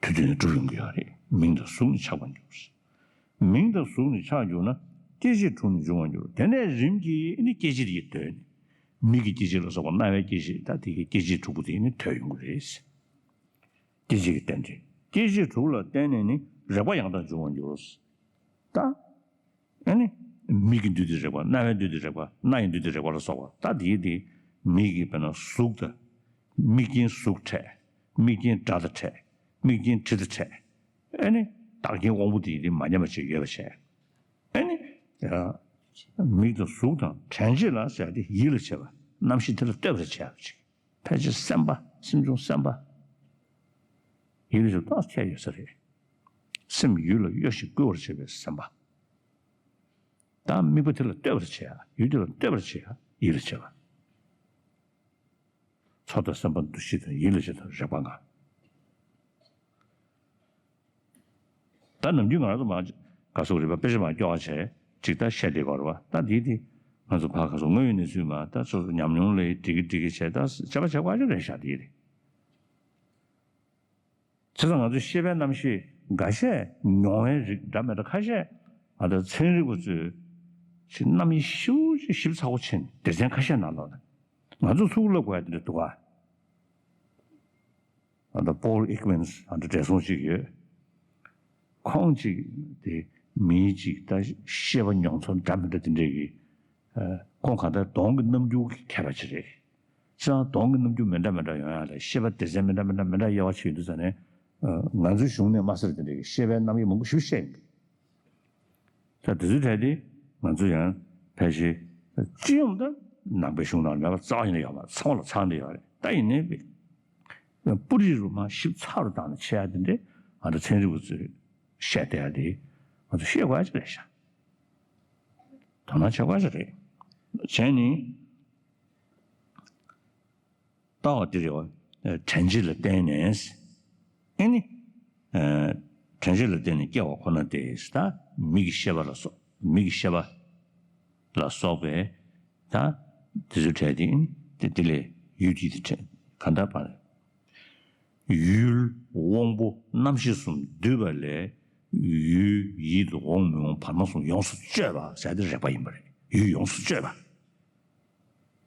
དུས་དུས་ནས་གྲུབ་ཡོང་གི་ཡོད་རེད། མིང་དང་གཟུགས་ནི་ཆགས་པར་འགྱུར། མིང་དང་གཟུགས་ནི་ཆགས་འགྱུར་ན། སྐྱེ་མཆེད་དྲུག་ནི་འབྱུང་བར་འགྱུར། དེ་ནས་རིམ་གྱིས་ནི་སྐྱེ་མཆེད་ཀྱི་དོན་ནི། མིག་གི་སྐྱེ་མཆེད་ལ་སོགས་པ་རྣ་བའི་སྐྱེ་མཆེད་ད་དེ་གི་སྐྱེ་མཆེད་དྲུག་པོ་དེ་ནི་ཐོན་ཡོང་གི་རེད། སྐྱེ་མཆེད་ཀྱི་རྟེན་འབྲེལ། སྐྱེ་མཆེད་དྲུག་ལ་བརྟེན་ནས་ནི་རེག་པ་ཡང་དག་འབྱུང་བར་འགྱུར། ད། ཨ་ནི། མིག་གི་འདུས་ཏེ་རེག་པ། རྣ་བའི་འདུས་ཏེ་རེག་པ། སྣ་ཡི་འདུས་ཏེ་རེག་པ་ལ་སོགས་པ། ད་དེའི་དེ། མིག་གི་དཔེར་ན་གཟུགས་དང་། མིག་རྐྱེན་གཟུགས་འཕྲད། མིག་རྐྱེན་སྒྲ་དང་འཕྲད། མིག་རྐྱེན་དྲི་དང་འཕྲད། ཨ་ནི། བདག་རྐྱེན་དབང་པོ་དེ་ཡི་དེ་མ་ཉམས་པ་ཅིག་ཡོད་པ་བྱས། ཨ་ནི། ཡ། མིག་དང་གཟུགས་དང་དྲན་བྱེད་ལ་ཟེར་ཏེ་ཡིད་ལ་བྱེད་པ། རྣམ་ཤེས་དེ་ལ་ལྟོས་པར་བྱེད་པ་ཅིག་ཕལ་ཆེར་སེམས་པ། སེམས་བྱུང་སེམས་པ། ཡིད་ལ་བྱེད་པ་ཏོག་ཙམ་ཁྱད་ཡོད་ས་རེད། སེམས་ཡུལ་ལ་གཡོ་ཞིང་བསྐུལ་བར་བྱེད་པའི་སེམས་པ། ད་དམིགས་པ་དེ་ལ་ལྟོས་པར་བྱེད་ཡ། ཡུལ་དེ་ལ་ལྟོས་པར་བྱེད་ཡ་ཡིད་ལ་བྱེད་པ། ཚོར་དང་སེམས་པ། འདུ་ཤེས་དང་ཡིད་ལ་བྱེད་དང་རེག་པ་ལྔ། ད་ནམ་རྒྱུན་ང་རང་ཚོ་མར་ག་སོགས་རེད་པ། དཔེ་ཆ་མར་སྐྱོར་བ་བྱས་ཅིག་ད་བཤད་བསྡད་ཀྱི་ཡོད་རེད་པ། ད་འདི་དེ་ང་ཚོ་ཕར་ག་སོགས་དངོས་ཡོད་གནས་ཚུལ་མ་ད་སོ་སོ་ཉམས་མྱོང་ལས་འགྲིག་གི་འགྲིག་གི་བྱས་ད་བྱས་པ་བྱས་པ་ཅིག་རེད་ཤག་དེ་རེད། བྱས་ཙང་ང་ཚོའི་ཤེས་པའི་རྣམ་ཤེས་འགའ་ཤས་མྱོང་བའི་རིགས་འདྲ་མི་འདྲ་ཁ་ཤས་ང་ཚོ་ཚན་རིག་པ་ཚོས་ཅིག་རྣམ་དབྱེ་ཞིབ་ཅིག་ཞིབ་ཚགས་པོ་ཕྱིན་སྡེ་ཚན་ཁ་ཤས་ནང་ལོགས་ལ་ང་ཚོ་ཚུར་བསླབ་དགོས་ཡ་དེ་འདྲ་འདུག་ག་ཨ་ད་Paul Ekman ཨ་ད་བགྲེས་སོང་ཅིག་ཡོད། ཁོང་ཅིག་དེ་མིའི་ཅིག་ད་ཤེས་པ་མྱོང་ཚོར་འདྲ་མི་འདྲ་དེ་འདྲས་ཀྱི་ཨ་ཁོང་གང་ལྟར་གདོང་གི་རྣམ་འགྱུར་གྱི་མཁས་པ་ཅིག་རེད། སྤྱིར་བཏང་གདོང་གི་རྣམ་འགྱུར་མི་འདྲ་མི་འདྲ་ཡོང་ཡ་ལ་ཤེས་པ་སྡེ་ཚན་མི་འདྲ་མི་འདྲ་མི་འདྲ་དབྱེ་བ་ཕྱེ་ཡོང་དུས་ཙ་ནས། ང་ཚོའི་གཞུང་ནས་མ་ཟེར་དེ་འདྲའི་ཤེས་པའི་རྣམ་དབྱེ་མང་པོ་ཞིག་བཤད་ཡོང་གི། ད་དེ་ཚོའི་གྲས་དེ་ང་ཚོ་ཡང་ཕལ་ཆེར་སྤྱི་ཡོངས་ད་ནང་པའི་གཞུང་ནང་མེད་པ་རྩ་བ་ཉིད་ནས་ཡོད་མ་རེད། ཚང་མ་ལ་ཚང་བསྡད་ཡོད་རེད། ད་ཡིན་ནའི་སྤུ་རིས་རུ་མ་ཞིབ་ཚགས་རུ་བཏང་ནས་འཆད་ཡ་དེ་འདྲས་ང་ཚོ་ཚན་རིག་པ་ཚོས་བཤད་བསྡད་ཡ་དེ་ང་ཚོ་ཤེས་དགོས་ཡ་ཅིག་རེད་ཤག་དོ་སྣང་བྱེད་དགོས་ཡ་ཅིག་རེད། བྱས་ནས། ལྟ་བ་འདི་རེད་བ། དྲན་བྱེད་ལ་བརྟེན་ནས། ཨེ་ནི། དྲན་བྱེད་ལ་བརྟེན་ནས་སྐྱེ་བ་ཁོ་ན་སྟེ། ད་མིག་གི་ཤེས་པ་ལ་སོགས། མིག་གི་ཤེས་པ་ལ་སོགས་པའི་ད་དེ་ཚོའི་གྲས་དེ་ཨེ་ནི་དེ་དེ་ལས་ཡུལ་དེ་དེ་གྲས་གང་ལྟར་བར། ཡུལ་དབང་པོ་རྣམ་ཤེས་གསུམ་འདུས་པ་ལས། ཡུལ་ཡིད་དུ་འོང་མི་འོང་བར་མ་གསུམ་ཡོངས་སུ་གཅོད་པ་ཟེར་དེ་རེག་པ་ཡིན་པ་རེད། ཡུལ་ཡོངས་སུ་གཅོད་པ།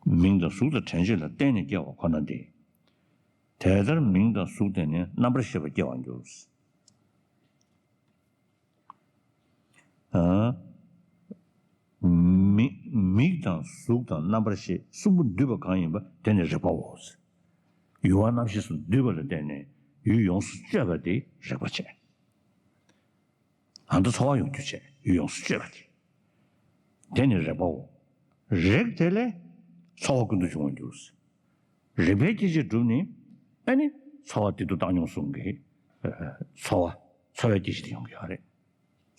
མིང་དང་གཟུགས་དང་དྲན་བྱེད་ལ་བརྟེན་ནས་སྐྱེ་བ་ཁོ་ན་སྟེ། དེ་ལྟར་མིང་དང་གཟུགས་དེ་ནི་རྣམ་པར་ཤེས་པ་སྐྱེ་བར་འགྱུར། ཨ། མི་མིག་དང་གཟུགས་དང་རྣམ་པར་ཤེས་གསུམ་པོ་འདུས་པ་གང་ཡིན་པ་དེ་ནི་རེག་པའོ། ཡུལ་བ་རྣམ་ཤེས་གསུམ་འདུས་པ་ལ་བརྟེན་ནས་ཡུལ་ཡོངས་སུ་གཅོད་པ་དེ་རེག་པ་བྱས། ཨ་མདོ་ཚོར་བ་ཡོང་རྒྱུ་བྱས་ཡུལ་ཡོངས་སུ་གཅོད་པ་དེ། དེ་ནི་རེག་པའོ། རེག་དེ་ལས་ཚོར་བ་ཀུན་ཏུ་འབྱུང་བར་འགྱུར། རེག་པའི་སྐྱེ་མཆེད་གྲུབ་ནས་ཨ་ནི་ཚོར་བ་བདེ་སྡུག་བཏང་སྙོམས་གསུམ་གྱི་ཚོར་བ་ཚོར་བའི་སྐྱེ་མཆེད་དེ་ཡོང་གི་ཡོད་རེད།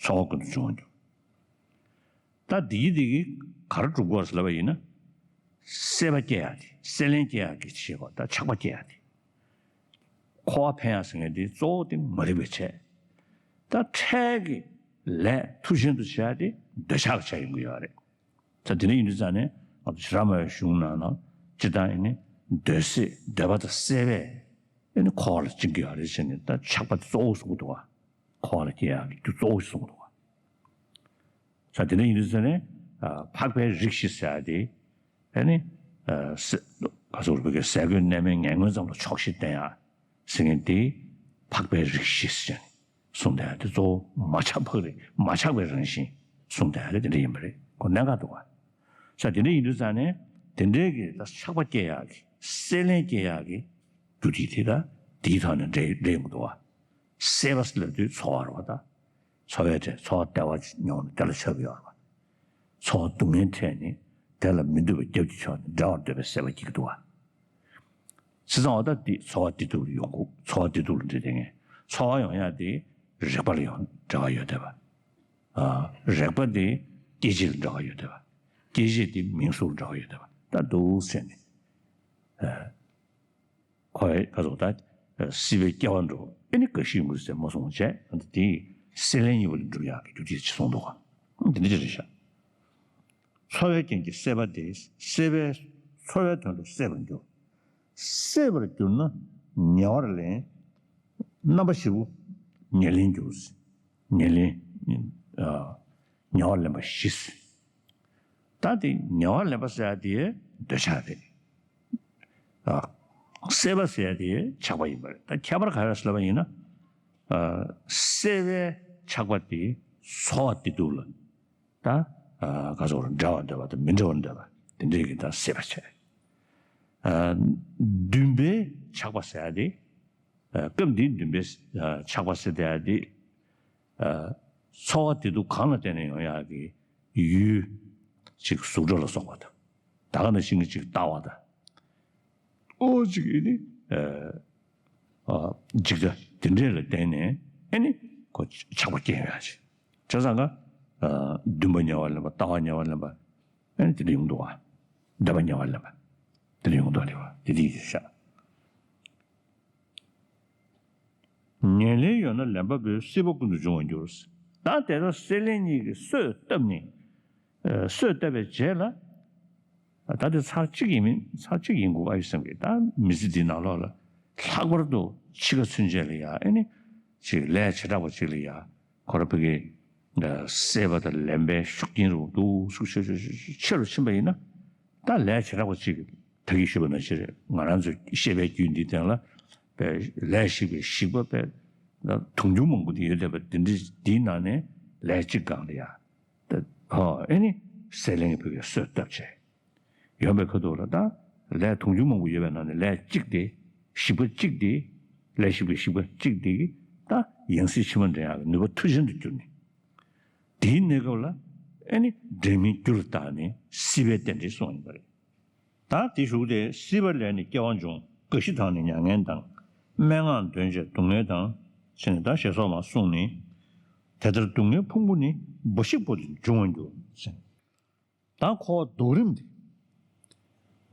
ཚོར་བ་ཀུན་ཏུ་འབྱུང་བར་འགྱུར། ད་འདི་ཡི་འདི་གི་ག་རེ་སྒྲུབ་དགོས་ཟེར་ལབ་པ་ཡིན་ན། སྲེད་པ་སྐྱེ་ཡག་དེ་སྲེད་ལེན་སྐྱེ་ཡག་གི་བྱེད་པ་ད་ཆགས་པ་སྐྱེ་ཡག་དེ། འཁོར་བ་འཕེན་ཡག་ཟེར་མཁན་དེ་གཙོ་བོ་དེ་མ་རིག་པའི་ཆེད། ད་འཕྲལ་གྱི་ལས་མཐུ་ཆེན་དུ་བྱེད་ཡག་དེ་འདོད་ཆགས་ཀྱི་ཆེད་ཡོང་གི་ཡོད་རེད། ད་དེ་འདྲ་ཡིན་དུས་ཙང་ནས་ང་ཚོ་བྱེ་བྲག་སྨྲ་བའི་གཞུང་ནང་ལ་སྤྱིར་བཏང་ཡིན་ནི་འདོད་སྲེད་འདོད་པ་དང་སྲེད་པས་ཨེ་ནི་འཁོར་བ་ལ་བཅིངས་ཀྱི་ཡོད་རེད་ཟེར་ནས་ད་ཆགས་པ་དེ་གཙོ་བོ་གསུང་གི་འདུག་ག་འཁོར་བ་ལ་སྐྱེ་ཡག་གི་རྒྱུ་གཙོ་བོ་ཞིག་གསུངས་འདུག་ག་ས་དེ་འདྲ་ཡིན་དུས་ཙང་ནས་ཨ་འཕགས་པའི་རིགས་བཞི་ཟེར་ཡག་དེ་ཨ་ནི་ཨ་ས་ག་ཟེར་བོད་སྐད་ཟས་གོས་གནས་མལ་ངན་ངོན་ཙམ་ལ་ཆོག་ཤེས་བསྟེན་ཡག་ཟེར་མཁན་དེ་འཕགས་པའི་རིགས་བཞི་ཟེར་ནས་གསུངས་བསྡད་ཡག་དེ་གཙོ་བོ་མ་ཆགས་འཕགས་རེད། མ་ཆགས་པའི་རང་བཞིན་གསུངས་བསྡད་ཡག་དེ་དེ་འདྲ་ཡིན་པ་རེད། ཁོ་གནད་འགག་འདུག་ག་ས་དེ་འདྲ་ཡིན་དུས་ཙང་ནས་དེ་འདྲའི་གི་ད་ཆགས་པ་སྐྱེ་ཡག་གི་སྲེད་ལེན་སྐྱེ་ཡག་གི་རྒྱུ་དེ་དེ་ད་དེའི་ཐོག་ནས་འགྲེལ་འགྲེལ་ཡོང་གི་འདུག་ག་སྲེད་པ་ལབ་དུས་ཚོར་བ་རེད་པ། ད་ཚོར་བའི་གྲས་ཚོར་བ་བདེ་བ་མྱོང་ནས་དེ་ལ་ཆགས་ཀྱི་ཡོད་རེད་པ། ཚོར་བ་སྡུག་བསྔལ་འཕྲད་ནས་དེ་ལ་མི་འདོད་པ་རྒྱབ་ཀྱི་ཕྱོགས་ནས་འབྲལ་བར་འདོད་པའི་སྲེད་པ་སྐྱེ་གི་འདུག་ག་བྱས་ཙང་འོ་ད་འདི་ཚོར་བ་བདེ་སྡུག་ལ་ཡོང་གི་ཚོར་བ་བདེ་སྡུག་ལ་འདྲེས་བསྡད་མཁན་ཚོར་བ་ཡོང་ཡག་དེ་རེག་པ་ལ་ཡང་འབྲེལ་བ་ཡོད་བསྡད་པ། ཨ་རེག་པ་དེ་སྐྱེ་མཆེད་ལ་འབྲེལ་བ་ཡོད་བསྡད་པ། སྐྱེ་མཆེད་དེ་མིང་གཟུགས་ལ་འབྲེལ་བ་ཡོད་བསྡད་པ་ད་འདུག་ཟེར་ནས། ཨ་ཁོ་ཡི་ག་ཚོད་ད་སྲིད་པའི་སྐྱེ་བ་འགྲོ་ཨེ་ནི་ག་ཤེད་མུ་ཟེར་མ་སོང་བྱས་ཨ་ད་དེ་སྲེད་ལེན་གཉིས་པོ་ལ་འགྲུབ་ཡག་གི་རྒྱུ་དེ་ཅི་གསུངས་འདུག་ག་འདི་འདྲ་ཅི་རེད་ཤག་ཚོར་བའི་རྐྱེན་གྱིས་སྲེད་པ་སྟེ། སྲེད་པས་ཚོར་བའི་དོན་དུ་སྲེད་པར་འགྱུར། སྲེད་པར་གྱུར་ན་ཉེ་བར་ལེན། རྣམ་པ་བཞི་པོ་ཉེར་ལེན་འགྱུར། ཉེར་ལེན། ཨ་ཉེ་བར་ལེན་པ་བཞི། ད་དེ་ཉེ་བར་ལེན་པ་ཟེར་ཡག་དེ་འདོད་ཆགས་རེད། ཨ་སྲེད་པ་ཟེར་ཡག་དེ་ཆགས་པ་ཡིན་པ་རེད། ད་ཁྱད་པར་ག་རེ་ཟེར་ལབ་པ་ཡིན་ན། ཨ་སྲེད་པའི་ཆགས་པ་དེ་ཚོར་བ་བདེ་སྡུག་ལ། ད་ཨ་ག་ཚོད་འདྲ་བར་འདོད་པ་དང་མི་འདྲ་བར་འདོད་པ་དེ་འདྲའི་གི་ད་སྲེད་པ་བྱས། ཨ་འདུན་པའི་ཆགས་པ་ཟེར་ཡག་དེ་ཨ་སྐབས་འདིའི་འདུན་པའི་ཨ་ཆགས་པ་ཟེར་ཡག་དེ་ཨ་ཚོར་བ་བདེ་སྡུག་གང་ལ་བརྟེན་ནས་ཡོང་ཡག་གི་ཡུལ་གཅིག་གཟུགས་སྒྲ་ལ་སོགས་པ་དང་ད་ག་ནང་བཞིན་གྱི་གཅིག་ལྟ་བ་དང་། ཨོ་ཅིག་ཨེ་ནི། ཨ་འཇིག་ལྟ་དེ་འདྲས་ལ་བརྟེན་ནས་ཨེ་ནི་ཁོ་ཆགས་པ་སྐྱེ་ཡོང་ཡག་ཅིག་བྱས་ཙང་ཀ་ཨ་འདུན་པ་ཉེ་བར་ལེན་པ་ལྟ་བ་ཉེ་བར་ལེན་པ་ཨེ་ནི་དེ་འདྲ་ཡོང་འདུག་ག་འདོད་པ་ཉེ་བར་ལེན་པ་དེ་འདྲ་ཡོང་འདུག་རེད་བ། དེ་དེ་ཡིན་ཤག་ཉེར་ལེན་ཡོད་ན་ལེན་པ་པོའི་སྲིད་པ་ཀུན་ཏུ་འབྱུང་བར་འགྱུར། ད་དེ་ལྟར་སྲེད་ལེན་གཉིས་ཀྱི་གསོས་བཏབ་ནས། ཨ་གསོས་བཏབ་པའི་རྗེས་ལ། ད་དེ་ཚར་གཅིག་ཡིན་མིན་ཚར་གཅིག་ཡིན་དགོས་པ་ཡོད་སེམས་ཀྱི་ད་མི་ཚེ་འདིའི་ནང་ལོགས་ལ་ལྷག་པར་དུ་འཆི་ཁ་ཚུན་ཆད་ལ་ཡ་ཨེ་ནི་ཅིག་ལས་བྱེ་བྲག་པ་ཅིག་ལ་ཡ་ཁོ་ར་ཕ་གི་སྲེད་པ་དང་ལེན་པའི་ཤུགས་རྐྱེན་རུ་འདུག་ཤུགས་ཆེ་ཆེ་ཆེ་ཆེ་ཆེ་རུ་ཕྱིན་པ་ཡིན་ན་ད་ལས་བྱེ་བྲག་པ་ཅིག་ད་གིན་ཞུས་པ་ནང་བཞིན་རེད། ང་རང་ཚོའི་ཤེས་པའི་རྒྱུད་འདིའི་སྟེང་ལ་པའི་ལས་ཞིག་པའི་ཞིག་པ་པའི་དུང་ཕྱུར་མང་པོ་དེ་ཡོད་བསྡད་པ་དེ་འདྲ་འདིའི་ནང་ནས་ལས་གཅིག་སྒང་ལ་ཡ། ད་ཧོ་ཨེ་ནི་སྲེད་ལེན་གྱི་ཕ་གིའི་གསོས་བཏབ་བྱས། ཡོང་པའི་ཁ་ཐུག་ལ་ད་ ལས་དུང་ཕྱུར་མང་པོ་ཡོད་པའི་ནང་ནས་ལས་གཅིག་དེ། ཞིག་པ་གཅིག་དེ། ལས་ཞིག་པའི་ཞིག་པ་གཅིག་དེ་གིས་ད་ཡང་སྲིད་ཕྱི་མ་འདྲེན་ཡག་གི་ནུས་པ་མཐར་ཕྱིན་དུ་གྱུར་ནས། དེའི་གནས་སྐབས་ལ་ཨེ་ནི་འབྲལ་མེད་རྒྱུ་ལ་བརྟགས་ནས་སྲིད་པའི་རྟེན་འབྲེལ་གསུངས་ཡིན་པ་རེད། ད་དེ་ཞུགས་ཏེ་སྲིད་པ་ལས་ནི་སྐྱེ་བ་འབྱུང་། རྒ་ཤི་དང་ནི་མྱ་ངན་དང་། སྨྲེ་སྔགས་འདོན་བྱས་སྡུག་བསྔལ་དང་། ཟེར་ནས་ད་ཞེས་སོགས་མ་གསུངས་ནས། དེ་ལྟར་སྡུག་བསྔལ་ཕུང་པོ་ནི། འབའ་ཞིག་པོ་དེ་འབྱུང་བར་འགྱུར་ཟེར། ད་འཁོར་བ་བཟློག་རིམ་དེ།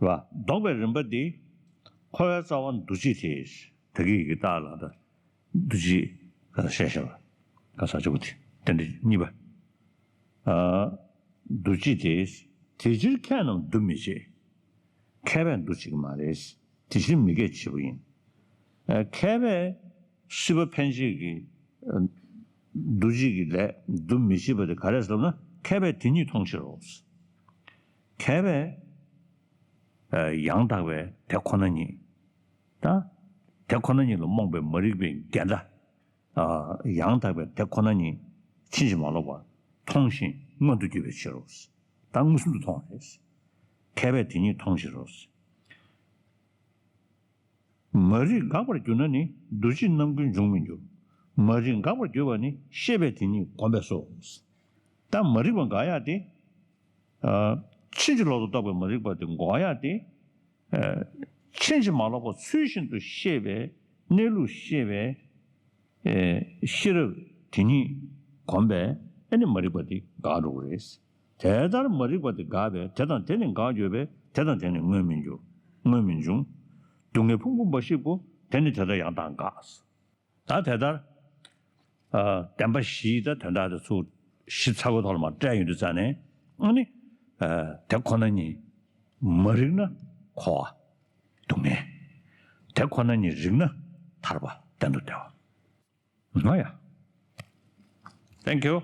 ར་བཟློག་པའི་རིམ་པ་འདི། འཁོར་བའི་རྩ་བ་འདུ་བྱེད་དེ། ད་གི་ཡི་གེ་ལྟ་ལ་ད། འདུ་བྱེད་ག་ས་བཤད་བཤད་པ། ག་ས་ཆུ་བོ་དེ་དེ་འདྲ་གཉིས་པ། ཨ། འདུ་བྱེད་དེ། དེ་ཕྱིར་མཁས་རྣམས་འདུ་མི་བྱེད། མཁས་པས་འདུ་བྱེད་ཀྱི་མ་རེད། དེ་ཕྱིར་མི་མཁས་བྱེད་པོ་ཡིན། ཨ། མཁས་པས་སྲིད་པ་འཕེན་བྱེད་ཀྱི། ཨ། འདུ་བྱེད་ཀྱི་ལས་འདུ་མི་བྱེད་པ་དེ་ག་རེ་ཟེར་ན། མཁས་པས་དེ་ཉིད་མཐོང་ཕྱིར་རོ། མཁས་པས། ཨ། ཡང་དག་པའི་དེ་ཁོ་ན་ཉིད། ད། དེ་ཁོ་ན་ཉིད་ལ་རྨོངས་པའི་མ་རིག་པའི་འགལ་ཟླ། ཨ། ཡང་དག་པའི་དེ་ཁོ་ན་ཉིད་ཕྱིན་ཅི་མ་ལོག་པར་མཐོང་ཞིང་མངོན་དུ་གྱུར་པའི་ཕྱིར་རོ། ད་མངོན་སུམ་དུ་མཐོང་བ་རེད། མཁས་པས་དེ་ཉིད་མཐོང་ཕྱིར་རོ། མ་རིག་འགག་པར་གྱུར་ན་ནི། འདུ་བྱེད་རྣམ་ཀུན་འབྱུང་མི་འགྱུར། མ་རིག་འགག་པར་གྱུར་པ་ནི། ཤེས་པས་དེ་ཉིད་བསྒོམ་པས་སོ། ད་མ་རིག་པ་འགག་ཡག་དེ། ཨ། ཕྱིན་ཅི་ལོག་ཏུ་རྟོག་པའི་མ་རིག་པ་དེ་འགོག་ཡག་དེ། ཨ། ཕྱིན་ཅི་མ་ལོག་པ་ཚུལ་བཞིན་དུ་ཤེས་པའི་གནས་ལུགས་ཤེས་པའི། ཨ། ཤེས་རབ་དེ་ཉིད་བསྒོམས་པས་ཨ་ནི་མ་རིག་པ་དེ་འགག་འགྲོ་གི་རེད། དེ་ལྟར་མ་རིག་པ་དེ་འགགས་པས་དེ་དང་དེ་ནི་འགག་གྱུར་པས་དེ་དང་དེ་ནི་མངོན་མི་འགྱུར། མངོན་མི་འབྱུང་། སྡུག་བསྔལ་ཕུང་པོ་འབའ་ཞིག་པོ། དེ་ནི་དེ་ལྟར་ཡང་དག་འགག། ད་དེ་ལྟར། ཨ། བདེན་པ་བཞིའི་ད་དོན་དག་དེ་ཚུར་བཞི་ཚ་བོའི་ཐོག་ལ་མར་བཀྲལ་ཡོང་དུས་ཙ་ནས། ཨ་ནི། ཨ། དེ་ཁོ་ན་ཉིད་མ་རིག་ན་འཁོར་བ་སྡུག་བསྔལ། དེ་ཁོ་ན་ཉིད་རིག་ན་ཐར་པ་གཏན་དུ་བདེ་བ། ང་ཡ། Thank you.